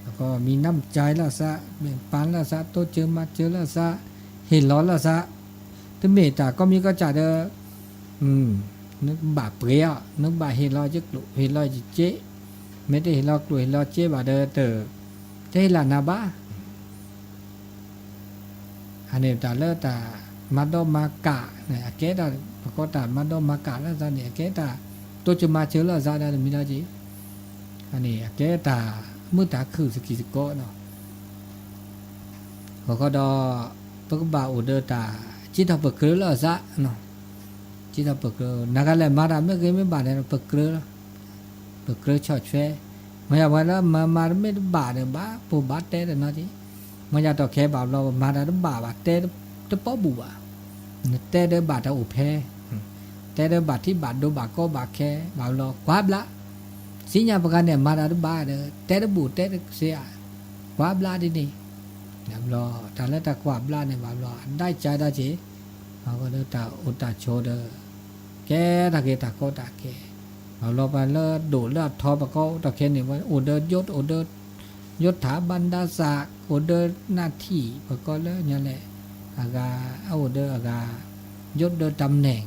ပကီမံၤနၢ်မၤကၠါလီၤစး မ့ၢ်ပၢ်လီၤစး တိစၢၤမၤစၢၤလီၤစး, ဟ့ၣ်လီၤလီၤစး, တမ့ၢ်တၢ်ကိးမံၤကိးကၠၢ်ဒီး နကဘၣ်ပှ့ၤအီၤ နကဘၣ်ဟ့ၣ်လီၤယကျိၣ်ဟ့ၣ်လီၤယစ့, မ့ၢ်တဟ့ၣ်လီၤကျိၣ်ဟ့ၣ်လီၤစ့ဘၣ်ဒီး တဟ့ၣ်လီၤနၤဘၣ်, အန့ၣ်တၢ်လၢတၢ်မၤဒီးမၤကၢ်န့ၣ် အကဲတၢ် ပကီတၢ်မၤဒီးမၤကၢ်လီၤစးန့ၣ် အကဲတၢ် တိစၢၤမၤစၢၤလီၤစးဒီးတမံၤလီၤက့ၤ, အန့ၣ်အကဲတၢ်မုာ်တၢ်ခုၣ်စကံးစကီးနီၤ, အဃိဒီး ပကဘၣ်အိၣ်ဒီးတၢ် စံးထီၣ်ပၢၢ်ကြၢးလီၤစး, စံးထီၣ်ပၢၢ်ကြၢး နၤဂၤလဲၣ်မၤတၢ်မ့ၢ်ဂ့ၤမ့ၢ်ဘၣ်န့ၣ် ပၢၢ်ကြၢးလီၤ, ပၢၢ်ကြၢးဆီၣ်ထွဲ, မ့ၢ်ယၤပှၤလၢမၤမၤတမ့ၢ်တဘၣ်ဒီး ဘၣ်ပိာ်ဘၣ်တဲတနီၤက့ၤ, မ့ၢ်ယၤတီၢ်ခဲဘၣ်ဘျီ ပမၤတၢ်တဘၣ်ဘၣ် တဲတပီပူၤဘၣ်, နတဲဒီးဘၣ်တၢ်အိၣ်ဖဲ, တဲဒီးဘၣ်ထံဘၣ်ဒိဘၣ်ကီဘၣ်ခဲ ဘၣ်ဘျီကွၢ်ဘျါ, သ့ၣ်ညါပှၤဂၤန့ၣ် မၤတၢ်တဘၣ်ဒီး တဲတဘူၣ်တဲတစ့ဧါ, ကွၢ်ဘျါဒ်န့ၣ်, ဘျီ တၢ်လၢတၢ်ကွၢ်ဘျါန့ၣ် ဘၣ်ဘျီ အဒိၣ်ကၢ်ဒၣ်က့ၤ, အဃိဒီးတၢ်အိၣ်တၢ်ဆိးဒီး ကဲတၢ်ဂ့ၤတၢ်ကီတၢ်ခဲ, ဘၣ်ဘျီပှၤလၢဒိၣ်လၢအထီ ပကီအိၣ်တီၢ်ခဲန့ၣ် အိၣ်ဒီးယိၣ် အိၣ်ဒီး ယိၤထၣ်ဘၣ်ဒါစၢ် အိၣ်ဒီးနၢ်ထံၣ် ပကီလၢညါလဲၣ်, အဂၤ အအိၣ်ဒီးအဂၤ ယိၣ်ဒီးတၢ်မနဲၣ်,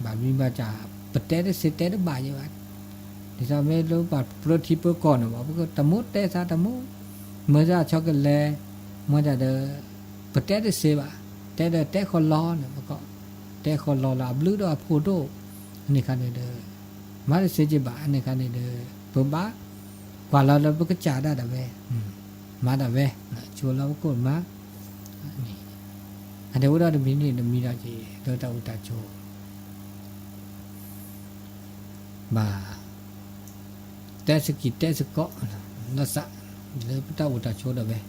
ဘၣ်မံဘၣ်စၢ် ပတဲတစ့တဲတဘၣ်ယဲဘၣ်, ဒ်သိးမ့ၢ်လၢပှၤပြၢထံပြၢကီၢ်န့ၣ်ဘၣ် ပကတမူတဲသးတမူ, မ့ၢ်ဒၣ်ဆီကလဲၤ, မ့ၢ်ဒၣ်ဒီး ပတဲတစ့ဘၣ်, တဲဒီးတဲဃီလီၤန့ၣ် ပကီ တဲဃီလီၤလၢအဘျုးဒီးအဖှိၣ်ဒိၣ်, အန့ၣ်ခါန့ၣ်ဒီး မၤတစ့က့ၤဘၣ် အန့ၣ်ခါန့ၣ်ဒီး ပဘၣ်ကွၢ်လီၤလၢပကစၢ်ဒၣ်ဒၣ်ဝဲ, မၤဒၣ်ဝဲ, ဆိလီၤပခိၣ်မၤ, အန့ၣ်အိၣ်ဒီးတမံၤန့ၣ်တမံၤဒီးက့ၤ လၢတၢ်အိၣ်တၢ်ဆိး ဘၣ် တဲစကံးတဲစကီး လီၤစး လၢပတၢ်အိၣ်တၢ်ဆိးဒၣ်ဝဲ,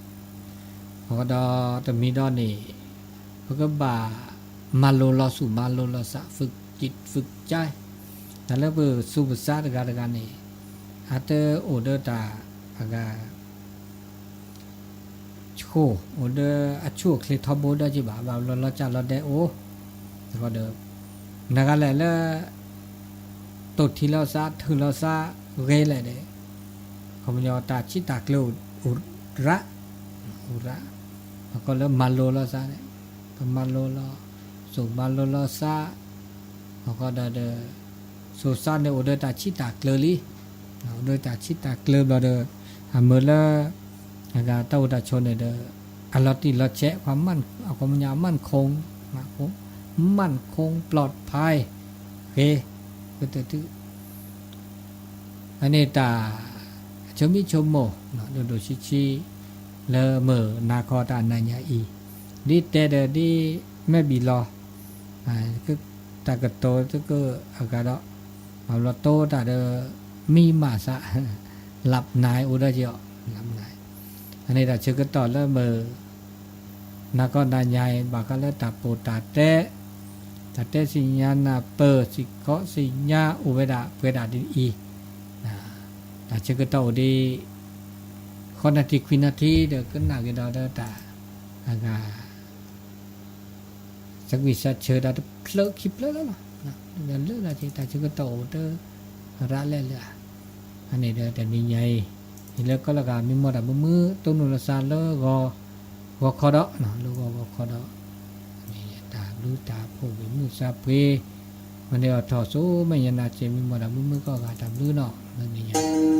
အဃိဒီးတမံၤဒီးန့ၣ် ပကဘၣ်မၤလိလီၤဆူၣ်မၤလိလီၤစး ฝึกจิตฝึกใจ, တၢ်လၢပသူၣ်ပသးတဂၤတဂၤန့ၣ် အတအိၣ်ဒီးတၢ်အဂၤ ဆိၣ် အိၣ်ဒီးအဆူၣ်အချ့ထီဘိဒီးက့ၤဘၣ် ဘၣ်လီၤလီၤစၢ်လီၤဒဲးအိၣ်, အဃိဒီး နဂၤလဲၣ်လၢ တိၢ်ထံလီၤစး ထုးလီၤစး ဂ့ၤလဲၣ်န့ၣ် ခီပညီတၢ်ဆံးတၢ်ကျၢၤအိၣ်ရၣ်, အိၣ်ရၣ်, အဃိလၢမၤလိလီၤစးန့ၣ် ပမၤလိလီၤ စိာ်မၤလိလီၤစး, အဃိဒီး စိာ်စးန့ၣ်အိၣ်ဒီးတၢ်ဆံးတၢ်ကျၢၤလံ, အိၣ်ဒီးတၢ်ဆံးတၢ်ကျၢၤဘျီဒီး အမုာ်လၢ အဂၤတၢ်အိၣ်တၢ်ဆိးန့ၣ်ဒီး အလီၤတံၢ်လီၤဆဲး ပှၤမၢ် အခီပညီ มั่นคง มั่นคง ปลอดภัย ဂ့ၤ ကတၢၢ်တု အန့ၣ်တၢ် ဆိမိၣ်ဆိကမိၣ် ဒိၣ်ဒိၣ်ဆံးဆံး လၢမုၢ်နၤခီတၢ်နၤညါအံၤ ဒ်တဲဒီးဒ်မဲာ်ဘံၣ်လီၤ တၢ်ကတိၤတကအဂၤဒီး ဘၣ်ဘျီတိတၢ်ဒီး မံမးစး လၢ်နၤအိၣ်ဒီးက့ၤအီၤ လၢ်နၤ အန့ၣ်တၢ်ဆၢကတီၢ်လၢမုၢ် နၤခီနၤညါအံၤ ဘၣ်ဃးလၢတၢ်ပိာ်တၢ်တဲ တၢ်တဲသ့ၣ်ညါနၢ်ပၢၢ် စံးခီသ့ၣ်ညါအိၣ်ဝဲဒၣ်ပှဲၤဒၣ်ဒ်အံၤ တၢ်ဆၢကတီၢ်အိၣ်ဒ် ဃိးနၣ်ထံၣ်ခွံနၣ်ထံၣ်ဒီးကနၣ်က့ၤဒီးတၢ် အဂၤ သကွံာ်စးဆၢတၢ်တဖျၢၣ်ခံဖျၢၣ်လၢလီၤ. လၢတၢ်ဆၢကတီၢ်အိၣ်တရးလဲၣ်လၢ အန့ၣ်ဒီးတနံၤညါအံၤ ယလၢကီၢ်လၢဂၤမံမီၢ်တၢ်မုာ်မုာ် တိၢ်နီၣ်လီၤသးလၢဂီၤခီဒီး လၢဂီၤဂီၤခီဒီး တၢ်ဘျုးတၢ်ဖှိၣ်ဂ့ၤမုၢ်သးပှ့ၤ မၤန့ၢ်အီၣ်ထီၣ်စိ မဲာ်ညါနၤစဲးမံမီၢ်တၢ်မုာ်မုာ်ကီၢ်ဂၤတၢ်ဘျုးနီၤ လၢနံၤညါ